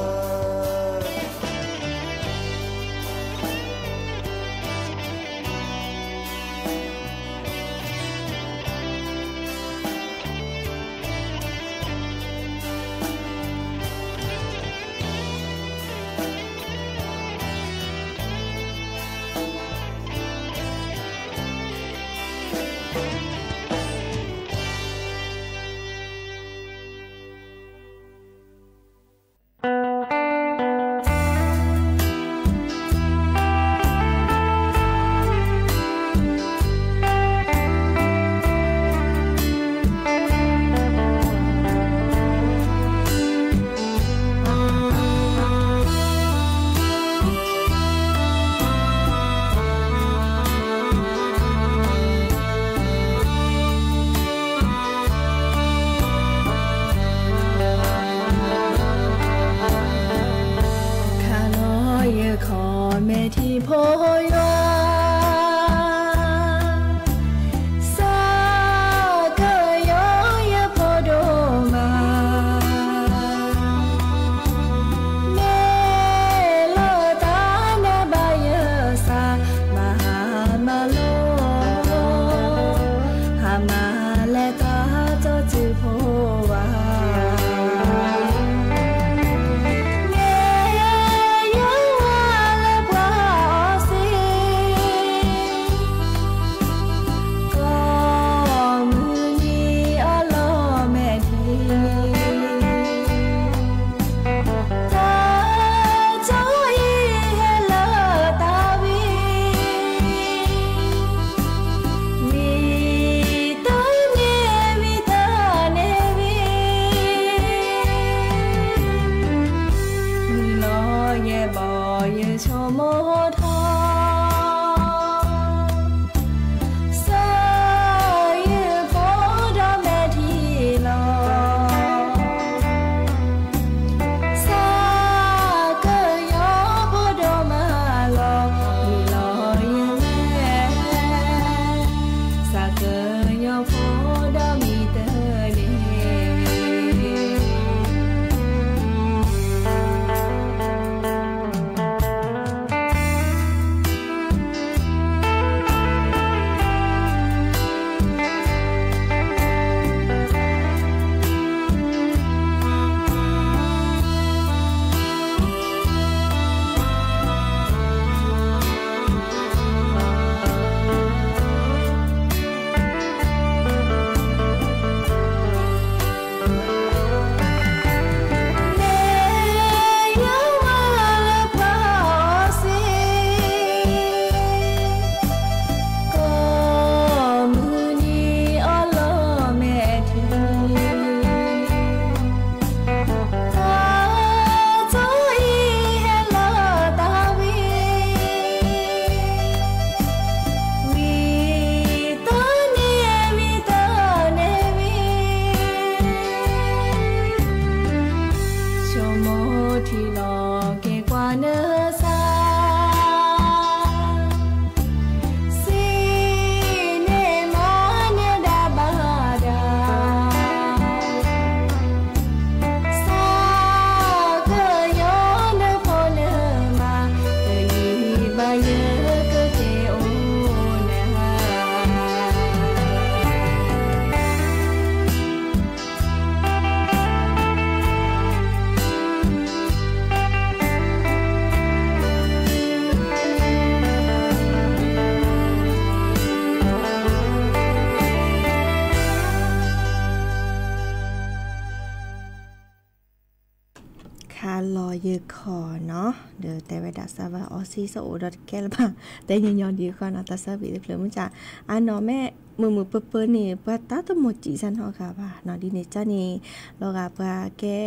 ခီနီၤ, ဒီးတဲဝဲဒၣ် server အီစံၣ် စ့ၢ်အိၣ်ဒီးတကဲလၢၤဘၣ်, တဲညီညီဒံးဃီနီၤ, တၢ်ဆၢဘံးတဖျၢၣ်မုၢ်ဆါ, အနီၢ်မ့ၢ်မုာ်မုာ်ပၢၤပၢၤန့ၣ် ပှၤတၢ်တမိၣ်စံၣ်စၢ်နီတဂၤဘၣ်နီၤ, ဒ်န့ၣ်ကန့ၣ် လီၤဂာ်ပှၤကဲ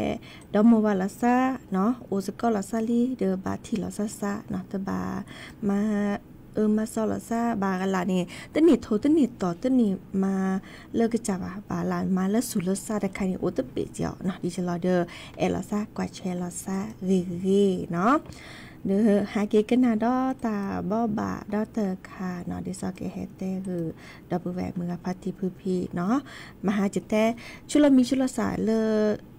ဒီမါဝၤလီၤစၢ်နီၤ, အိၣ်စ့ၢ်ကီးလီၤစၢ်လံ, ဒီးဘၣ်ထံၣ်လီၤစၢ်စၢ်နီၤ, တဘၣ်မၤ အၢမၤစီလီၤစၢ်ဘၣ်ကလးန့ၣ် တန့ၢ်ထိၣ်တန့ၢ်တီၤတန့ၢ်မၤလၢကစၢ်ဘၣ်, ဘၣ်လၢမၤလၢဆူးလၢစၢ်တခါန့ၣ် အိၣ်တဘ့ၣ်က့ၤအီၤနီၤ, ဒ်သိးလီၤဒီး အဲၣ်လီၤစၢ်ကွၢ်ဆဲလီၤစၢ်ဂ့ၤဂ့ၤနီၤ, ဒီးဟဲက့ၤကနၣ်ဒီးတၢ်ဘီဘၣ်ဒီးတခါနီၤ, ဒ်သိးကဟဲတဲဂုာ် ဒီပုၢ်ဝဲၢ်မုၢ်ဂၤဖါတံၤဖုဖံနီၤ, မဟါကတဲ ဆူလီၤမံၤဆူလီၤစၢ်လၢ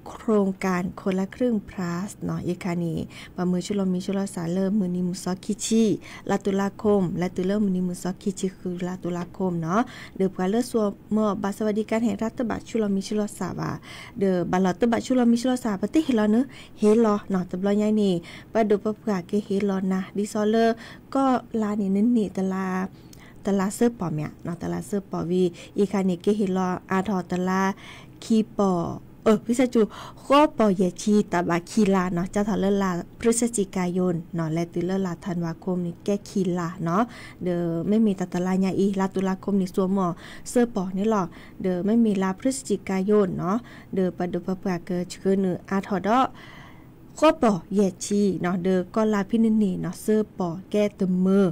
โครงการคนละครึ่ง plus နီၤ, အံၤခါန့ၣ် ပှၤမၢဆူလီၤမံၤဆူလီၤစၢ်လၢမုၢ်နံၤမုၢ်သီခံဆံ လါตุลาคม လဲၤတုၤလၢမုၢ်နံၤမုၢ်သီခံဆံဃု လါตุลาคมနီၤ, ဒီးပှၤလၢသူၣ်မီၢ်ဘၣ်စၢၤဝဲဒံးကါန့ၣ် တၢ်တဘၣ်ဆူလီၤမံၤဆူလီၤစၢ်ဘၣ်, ဒီးဘၣ်လီၤတဘၣ်ဆူလီၤမံၤဆူလီၤစၢ် ပတဟ့ၣ်လီၤနုၤ ဟ့ၣ်လီၤနီၤ, တဘျီညါန့ၣ် ပှၤဒိၣ်ပှၤပှၢ်ကဟ့ၣ်လီၤနၤ ဒ်သိးလၢ ကီၢ်လါန့ၣ် နန့ၢ်တလါ တလါစၢပီၣ်မ့ၢ်ဧါ, တလါစၢပီၣ်ဝံၤ အံၤခါန့ၣ် ကဟ့ၣ်လီၤအါထီၣ်တလါ ခံပီၣ်, အၢ ဖံစၢ်ကၠူ ဃိးပီၣ်ယဲၢ်ဆံ တၢ်ဘၣ်ခံလါနီၤ, ကၢ်ထီၣ်လၢလါ พฤศจิกายนနီၤ, လဲၤတုၤလၢလါ ธันวาคม န့ၣ်ကဲခံလါနီၤ, ဒီးမ့မ့ၢ်တၢ်တလါညါအံၤ လါตุลาคม န့ၣ် သူၣ်မီၢ်စၢပီၣ်န့ၣ်လီၤ, ဒီးမ့မ့ၢ်လါ พฤศจิกายนနီၤ, ဒီးပှၤဒိၣ်ပှၤပှၢ်ကဆှၢနုာ်အါထီၣ်ဒီး ဃိးပီၣ်ယဲၢ်ဆံနီၤ, ဒီးကီၢ်လါဖဲန့ၣ်န့ၣ်နီၤ စၢပီၣ်ကဲတမၢ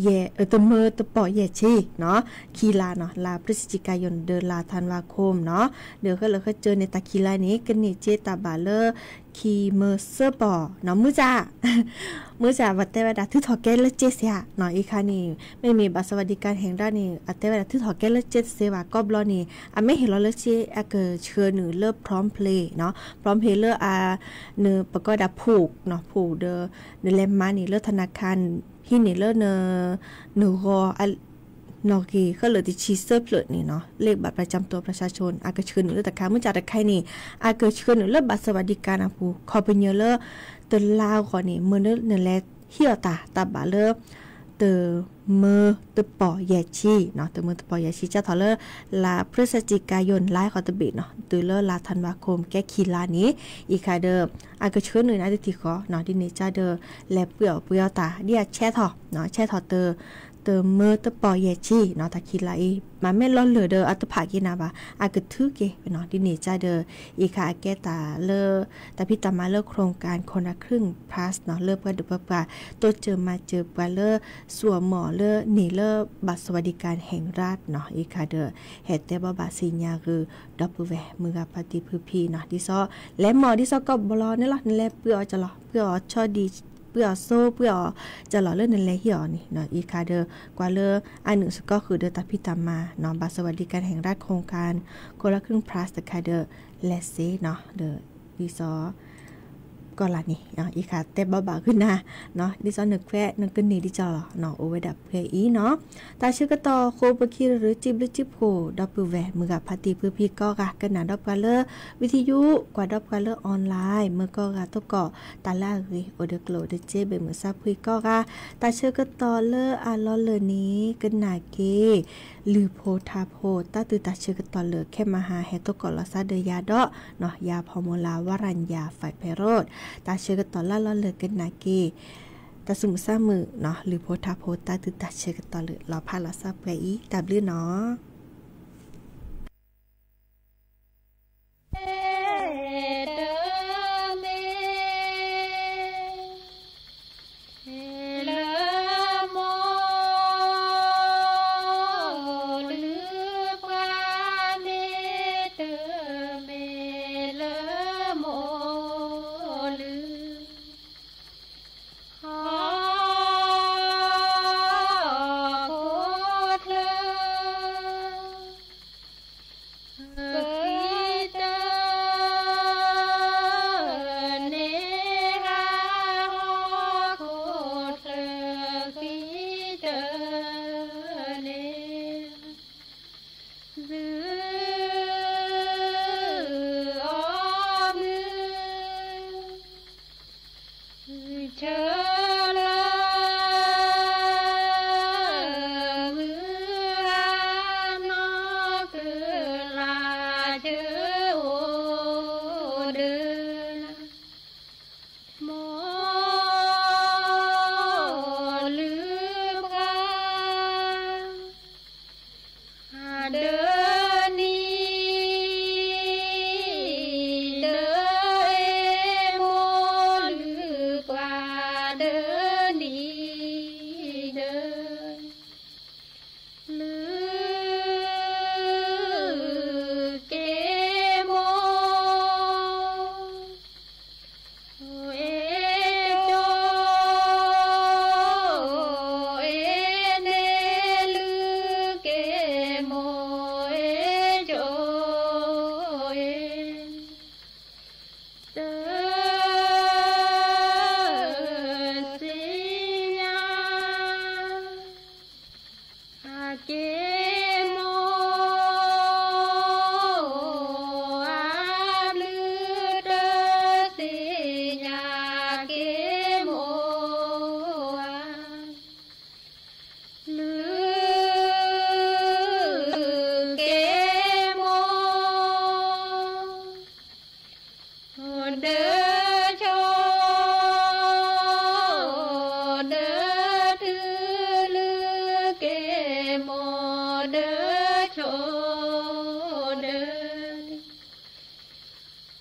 ယဲၢ် တမၢတပီၣ်ယဲၢ်ဆံနီၤ, ခံလါနီၤ, လါ พฤศจิกายน ဒီးလါ ธันวาคมနီၤ, ဒီးဃဲလၢဃဲကၢန့ၣ် တၢ်ခံလါန့ၣ် ကန့ၢ်စ့တၢ်ဘၣ်လၢ ခံမၢစၢပီၣ်နီၤ, မုၢ်စၢ် မုၢ်စၢ် ပတဲဝဲဒၣ်ထုးထီၣ်ကဲလၢစ့စ့ဧါနီၤ, အံၤခါန့ၣ် မ့မ့ၢ်ဘၣ်စၢၤဝဲဒံးကါဟဲၣ်ရၣ်န့ၣ် အတဲဝဲဒၣ်ထုးထီၣ်ကဲလၢစ့တစ့ဘၣ်, ကီၢ်ဘျီန့ၣ် အမ့ၢ်ဟ့ၣ်လီၤလၢစ့ အကဆှၢနုာ်လၢ PromptPayနီၤ, PromptPay လၢအ နပကီၢ်ဒၣ်ဖှိၣ်နီၤ, ဖှိၣ်ဒီး နလဲၤမၤန့ၢ်လၢ ธนาคาร ဟံးန့ၢ်လၢ နဂီၤ နီၣ်ဂံၢ်ဃၢလၢာ်တဆံသၢဖျၢၣ်န့ၣ်နီၤ, เลขบัตรประจำตัวประชาชน အကဆှၢနုာ်လၢတခါ, မုၢ်စၢ်တခါအံၤန့ၣ် အကဆှၢနုာ်လၢဘၣ်စၢၤဝဲဒံးကါနၢ်ပူၤ, ခီပညီလၢ တလါအဂီၢ်န့ၣ် မ့ၢ်နလဲၤဟ့ၣ်အီၤတၢ် တၢ်ဘၣ်လၢ တ မၢတပီၣ်ယဲၢ်ဆံနီၤ, တမၢတပီၣ်ယဲၢ်ဆံ ကၢ်ထီၣ်လၢ လါ พฤศจิกายน လါဃီတဘ့ၣ်နီၤ, တုၤလၢလါ ธันวาคม ကဲခံလါန့ၣ်, အံၤခါဒီး အကဆှၢနုာ်န့ၣ်အတထံၣ်ဃီနီၤ, ဒ်န့ၣ်ကၢ်ဒီး လဲၤပှ့ၤအီၣ်ပှ့ၤအီတၢ် ဒ်အဆဲးထီၣ်နီၤ, ဆဲးထီၣ်တ တမၢတပီၣ်ယဲၢ်ဆံနီၤ, တၢ်ခံလါအံၤ မ့မ့ၢ်လီၤလၢာ်ဒီးအတဖးက့ၤနၤဘၣ် အကထုးက့ၤနီၤ, ဒ်န့ၣ်ကၢ်ဒီး အံၤခါအကဲတၢ်လၢ တၢ်ဖံးတၢ်မၤလၢ โครงการคนละครึ่ง plus နီၤ, လၢပှၤဒိၣ်ပှၤပှၢ် တိစၢၤမၤစၢၤပှၤလၢ သူၣ်အမီၢ်လၢန့ၣ်လၢ บัตรสวัสดิการแห่งรัฐနီၤ, အံၤခါဒီး ဟဲတဲဘၣ်ဘၣ်စံၣ်ညါဂ့ၤ ဒီပုၢ်ဝဲၢ်မုၢ်ဂၤဖါတံၤဖုဖံနီၤ, ဒ်သိး လဲၤမီၢ်ဒ်သိးကီၢ်ဘျီန့ၣ်လီၤ, နလဲၤပှ့ၤအီၣ်ကလီၤ, ပှ့ၤအီၣ်ဆီဒံၣ်, ပှ့ၤအီၣ်စိ, ပှ့ၤအီၣ်ကလီၤလၢနလဲၤဟ့ၣ်အီၤန့ၣ်နီၤ, အံၤခါဒီး ကွၢ်လၢအနုာ်စ့ၢ်ကီးဃုာ်ဒီးတၢ်ဖံးတၢ်မၤနီၤ, บัตรสวัสดิการแห่งรัฐ โครงการคนละครึ่ง plus တခါဒီး လဲၤစ့နီၤ, ဒီး ဒ်သိး ကီၢ်လါန့ၣ် အံၤခါတဲဘၣ်ဘၣ်ဂ့ၤနၤနီၤ, ဒ်သိးနခွဲးနကန့ၢ်ဒ်ကလီၤနီၤ, အိၣ်ဝဲဒၣ်ပှဲၤအံၤနီၤ, တၢ်ဆၢကတီၢ်ဃိးပခံရၢ်ရၢ် စံဘျုးစံဖှိၣ် ဒီပုၢ်ဝဲၢ်မုၢ်ဂၤဖါတံၤဖုဖံ ကီၢ်ဂၤကနၣ်ဒီးပှၤလၢ ဝံသယု, ကွၢ်ဒီးပှၤလၢ online မ့ၢ်ကီၢ်ဂၤသကိး တၢ်လၢအဂ့ၤ အိၣ်ဒီးကျိၣ်အိၣ်ဒီးစ့ ဘၣ်မုာ်စၢ်ဖှံကီၢ်ဂၤ, တၢ်ဆၢကတီၢ်လၢအလီၤလၢာ်န့ၣ် ကနၣ်က့ၤ လုၢ်ဖိထါဖိ တၢ်သုးတၢ်ဆၢကတီၢ်လၢာ် ခဲမဟါဟဲသကိးလီၤစၢ်ဒီးယၤဒီး ယၤဖီမုၢ်လၢ် ဝရၣ်ယၤ ဖဲးဖဲးရိး, တၢ်ဆၢကတီၢ်လၢအလီၤလၢာ်ကနၣ်က့ၤ တၢ်သူၣ်မုာ်သးမုာ်နီၤ, လုၢ်ဖိထါဖိ တၢ်သုးတၢ်ဆၢကတီၢ်လၢာ် လီၤဖးလီၤစၢ်ပှဲၤအံၤ တၢ်ဘျုးနီၤ. ဒၢနံၤ, ဒၢအ့မိၢ်လုၢ်ကွၢ်, ဒၢနံၤ, ဒၢ လုၢ်က့မိၢ်, အ့ကၠီ, အ့န့ၣ် လုၢ်က့မိၢ်, အ့ကၠီ, အ့ တသ့ၣ်ညါ အက့မိၢ်, အဘျုးတသ့ၣ်ညါ အက့မိၢ်ဧါ, လုၢ်က့မိၢ် ဒၢကၠီ, ဒၢထု လုၢ်က့မိၢ်, ဒၢကၠီ, ဒၢ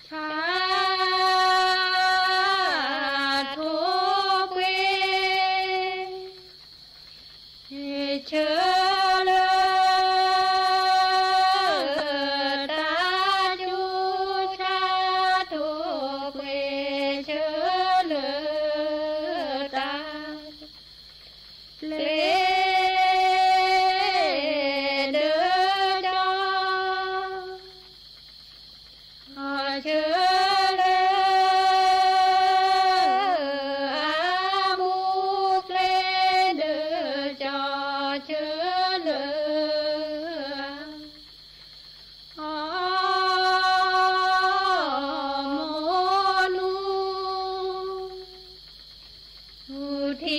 ဆါထိၣ်ပှ့ၤ ဆၢလၢ တၢ်စူၤ, ဆါထိၣ်ပှ့ၤ ဆၢလၢ တၢ် ကျဲ ဒၢကၠီ ဆၢလၢ အမူကျဲ ဒၢကၠီ ဆၢလၢ အမိၢ်နူ ထံ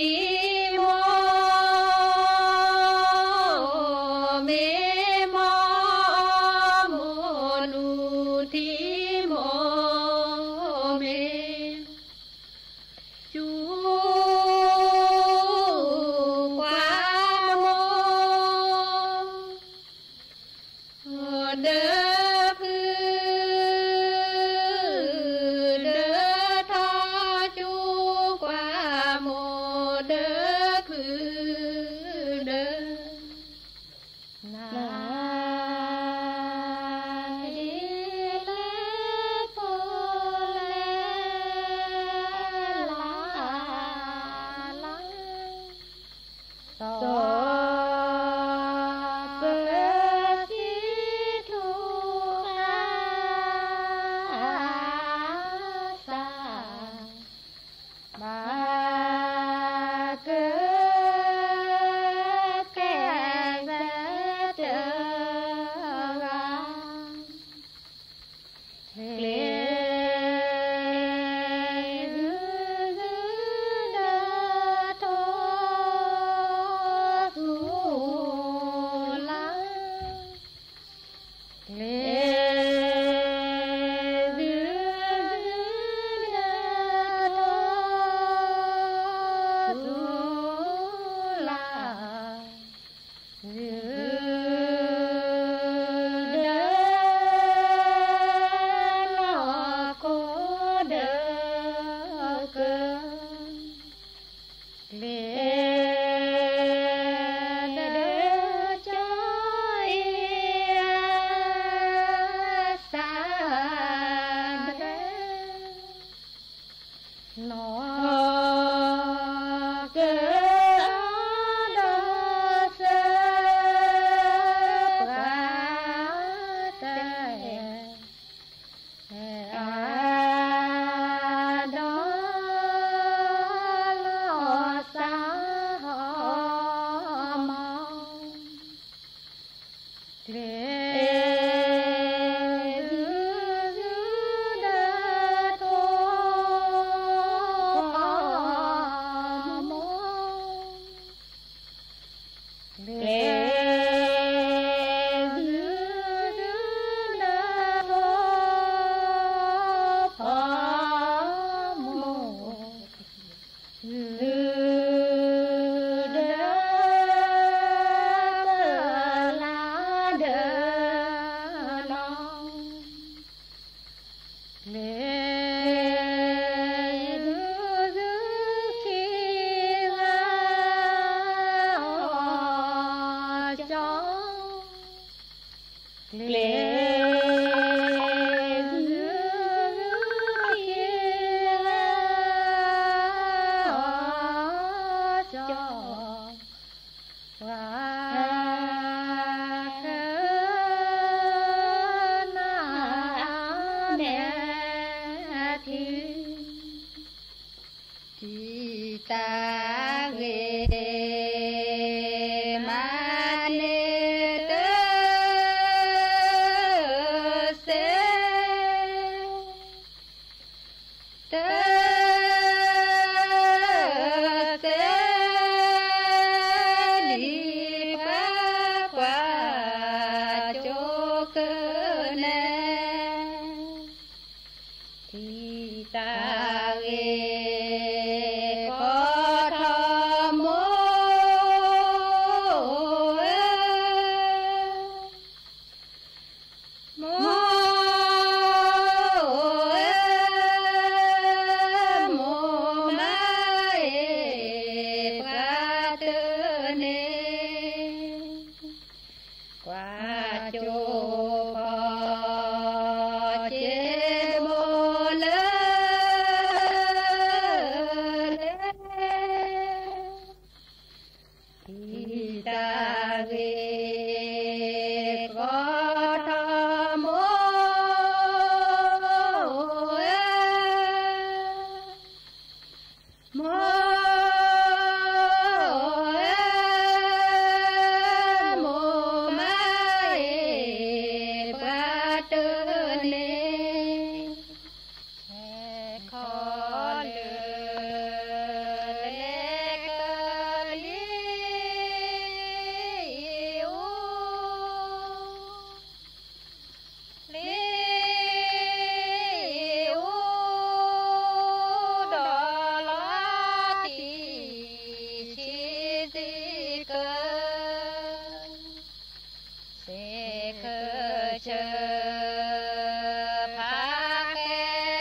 မိၢ် မ့ၢ်မိၢ် မိၢ်နူထံမိၢ် မ့ၢ် စူၤကွၢ်မိၢ် ဒၢဖု ဒၢထီ စူၤကွၢ်မိၢ် ဒၢဖု ဒၢ နၤ ဒ်လဲၣ်ဖိလဲၣ်လၢ်လၢ် စီၤပၢၤခံထူဃာ်သး ဘၣ်ကကဲသတဂၤ ကျဲ ဒုးဒုးဒၢထီၣ်သူၣ်လၢ် ကျဲ ဒုးဒုးဒၢထီၣ် သူၣ်လၢ် ဒုးဒၢ လီၢ်ခိၣ်ဒၢကၢ ကျဲ ဒၢကၠီအံၤ အသးဘျဲ နီၢ်ကၢအဒီးစၢၤ ပှၤတအဲၣ် အဒီးလီၤစၢ်ဟီမီၢ် ကျဲ ဒုးဒုးဒၢထီၣ် မိၢ် ကျဲ ဒုးဒုးဒၢထီၣ် မိၢ် ဒုးဒၢ တလါဒၢ ကျဲၤဂုာ်က့ၤလၢအီၤ ကၠီပှၤကနၣ်မဲထံ တံၤသးဂ့ၤ မၤန့ၢ်တၢ်စဲး တၢ်စဲးလံၤ ပှၤကွၢ်ကၠိကနၣ် တံၤသးဂ့ၤ ကီထီၣ်မိၢ်ဧၢ မိၢ်ဧၢ မိၢ်မၤအ့ၣ် ပှၤတန့ၢ် ကွၢ်ကၠိဖီ ကၠ့မိၢ်လၢလဲၣ် တံၤသးဂ့ၤ ကီထီၣ်မိၢ်ဧၢ မိၢ်ဧၢ မိၢ်မၤအ့ၣ် ပှၤတန့ၢ် ဟဲခီလၢ လ့ၣ်အူ လ့ၣ်အူ ဒီးလီၤတံၢ် ဆံးစ့ၢ်ကီး စ့ၢ်ကီးဆၢ ဖးကဲမ့ၢ်ကျၢၤ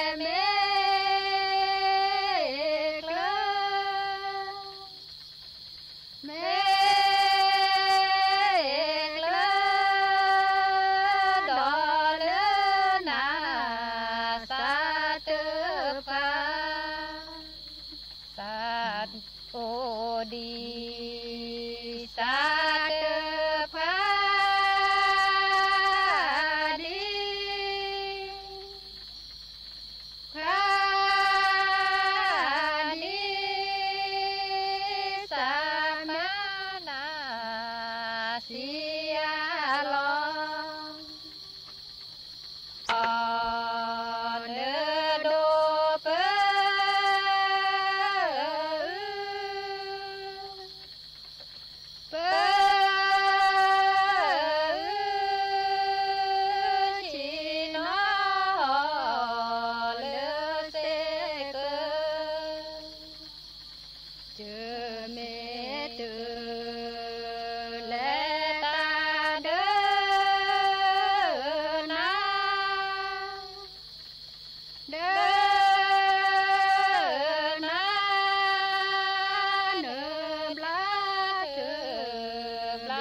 မ့ၢ်ကျၢၤ ဒီးလၢနၤ သးတပှၢ် သးအိၣ်ဒံး သးတပှၢ်ဒံး ပှၤဒံး သးမၤနၤ စံးအါလီၤ အီၤ နဒိးပၢ ပၢ ဆ့ၣ်နီၤ လၢစ့ၢ်ကီး တမ့ၢ်တၢ်လဲၤတၢ်ဒၢ နၤ ဒၢနၤ နဘျါတဘျါ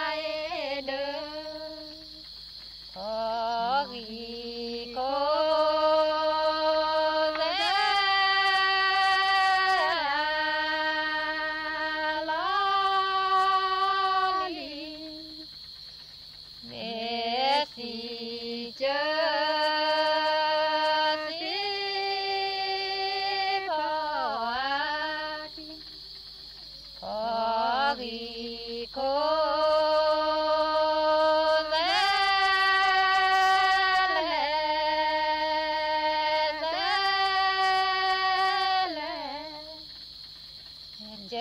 အံၤဒၢ ခီဂံၢ်ခီသဲလီၤလံ မ့ၢ်စံးကၢ စံးဖီ ခီဂံၢ်ခီသဲလဲၣ် သဲလဲၣ် ကၢ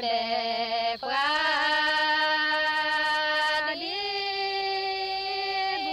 ဒဲးပှၤ ဒ်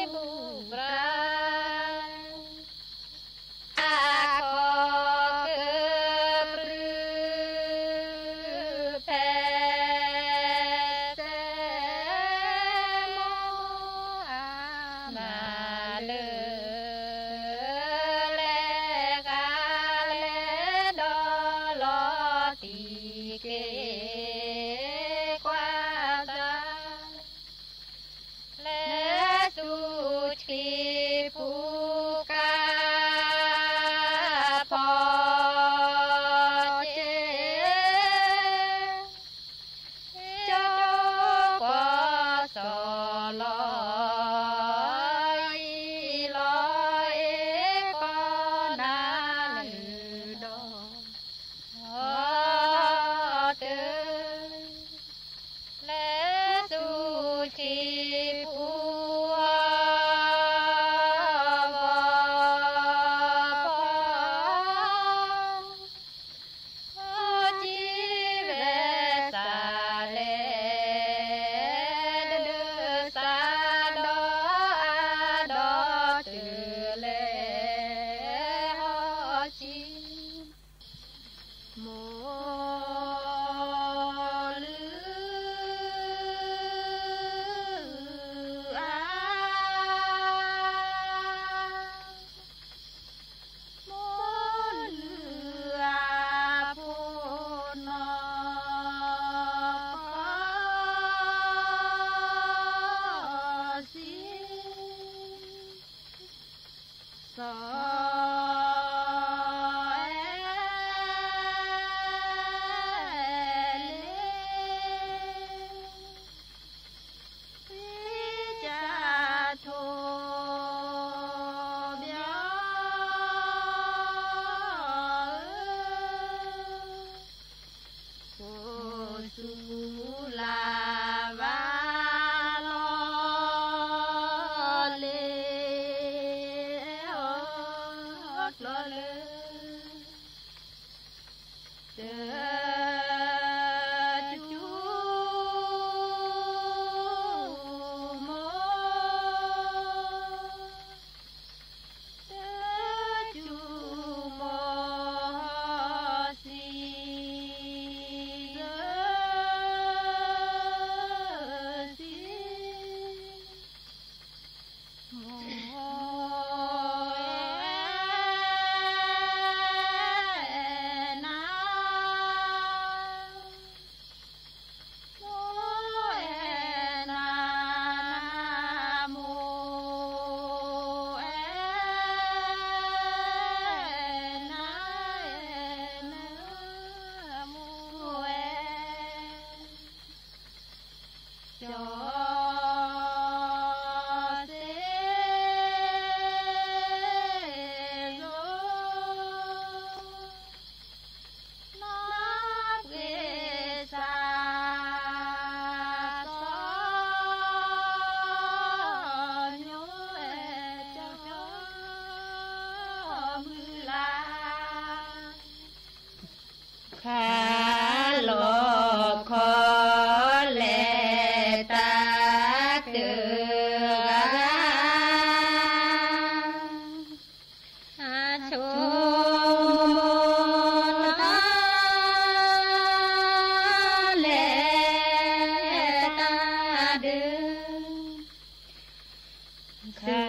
သုး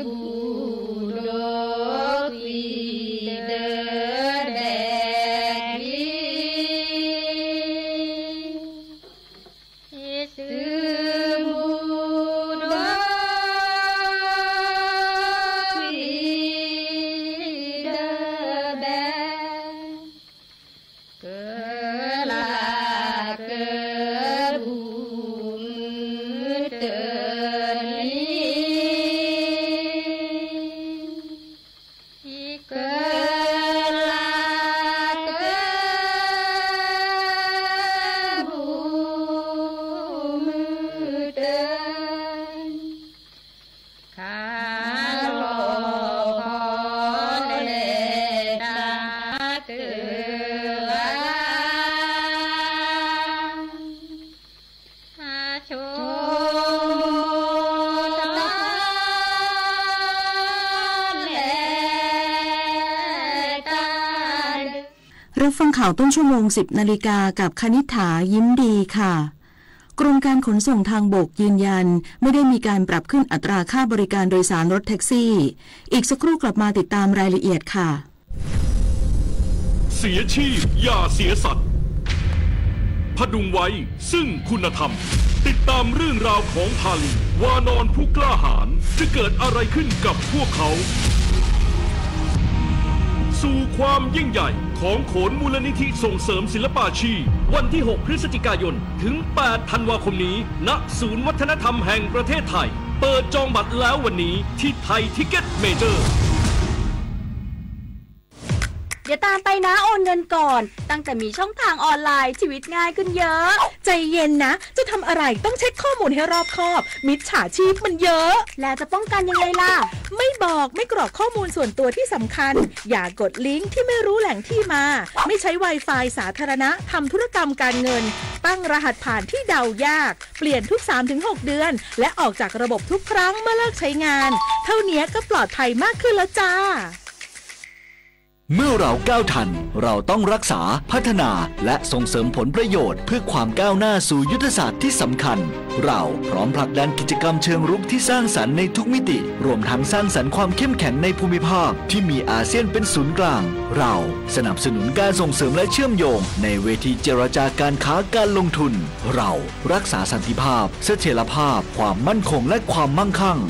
ဘူးဒီးကွံာ်ဒီးဘဲကျံ သုးဘူးဒီးကွံာ်ဒီးဘဲ ကလးကဘူးမုၢ်တနံၤ ကလးကဘူးမုၢ်တနံၤ ခးလီၤခီလဲၤတၢ်တဂၤ ဆိလဲၤတၢ်တဂၤ รับฟังข่าวต้นชั่วโมง สิบนาฬิกา กับคณิษฐา ยิ้มดีค่ะ กรมการขนส่งทางบกยืนยัน ไม่ได้มีการปรับขึ้นอัตราค่าบริการโดยสารรถแท็กซี่ อีกสักครู่กลับมาติดตามรายละเอียดค่ะ เสียชีพอย่าเสียสัตว์ ผดุงไว้ซึ่งคุณธรรม ติดตามเรื่องราวของพาลี วานอนผู้กล้าหาญ จะเกิดอะไรขึ้นกับพวกเขา สู่ความยิ่งใหญ่ของโขนมูลนิธิส่งเสริมศิลปาชีพ วันที่ หก พฤศจิกายน ถึง แปด ธันวาคมนี้ ณ ศูนย์วัฒนธรรมแห่งประเทศไทย เปิดจองบัตรแล้ววันนี้ที่ไทยทิกเก็ตเมเจอร์ เดี๋ยวตามไปนะ โอนเงินก่อน ตั้งแต่มีช่องทางออนไลน์ ชีวิตง่ายขึ้นเยอะ ใจเย็นนะ จะทำอะไรต้องเช็คข้อมูลให้รอบคอบ มิจฉาชีพมันเยอะ แล้วจะป้องกันยังไงล่ะ ไม่บอก ไม่กรอกข้อมูลส่วนตัวที่สำคัญ อย่ากดลิงก์ที่ไม่รู้แหล่งที่มา ไม่ใช้ Wi-Fi สาธารณะ ทำธุรกรรมการเงิน ตั้งรหัสผ่านที่เดายาก เปลี่ยนทุก สามถึงหก เดือน และออกจากระบบทุกครั้งเมื่อเลิกใช้งาน เท่านี้ก็ปลอดภัยมากขึ้นแล้วจ้า เมื่อเราก้าวทัน เราต้องรักษา พัฒนา และส่งเสริมผลประโยชน์ เพื่อความก้าวหน้าสู่ยุทธศาสตร์ที่สำคัญ เราพร้อมผลักดันกิจกรรมเชิงรุกที่สร้างสรรค์ในทุกมิติ รวมทั้งสร้างสรรค์ความเข้มแข็งในภูมิภาคที่มีอาเซียนเป็นศูนย์กลาง เราสนับสนุนการส่งเสริมและเชื่อมโยงในเวทีเจรจาการค้าการลงทุน เรารักษาสันติภาพ เสถียรภาพ ความมั่นคงและความมั่งคั่ง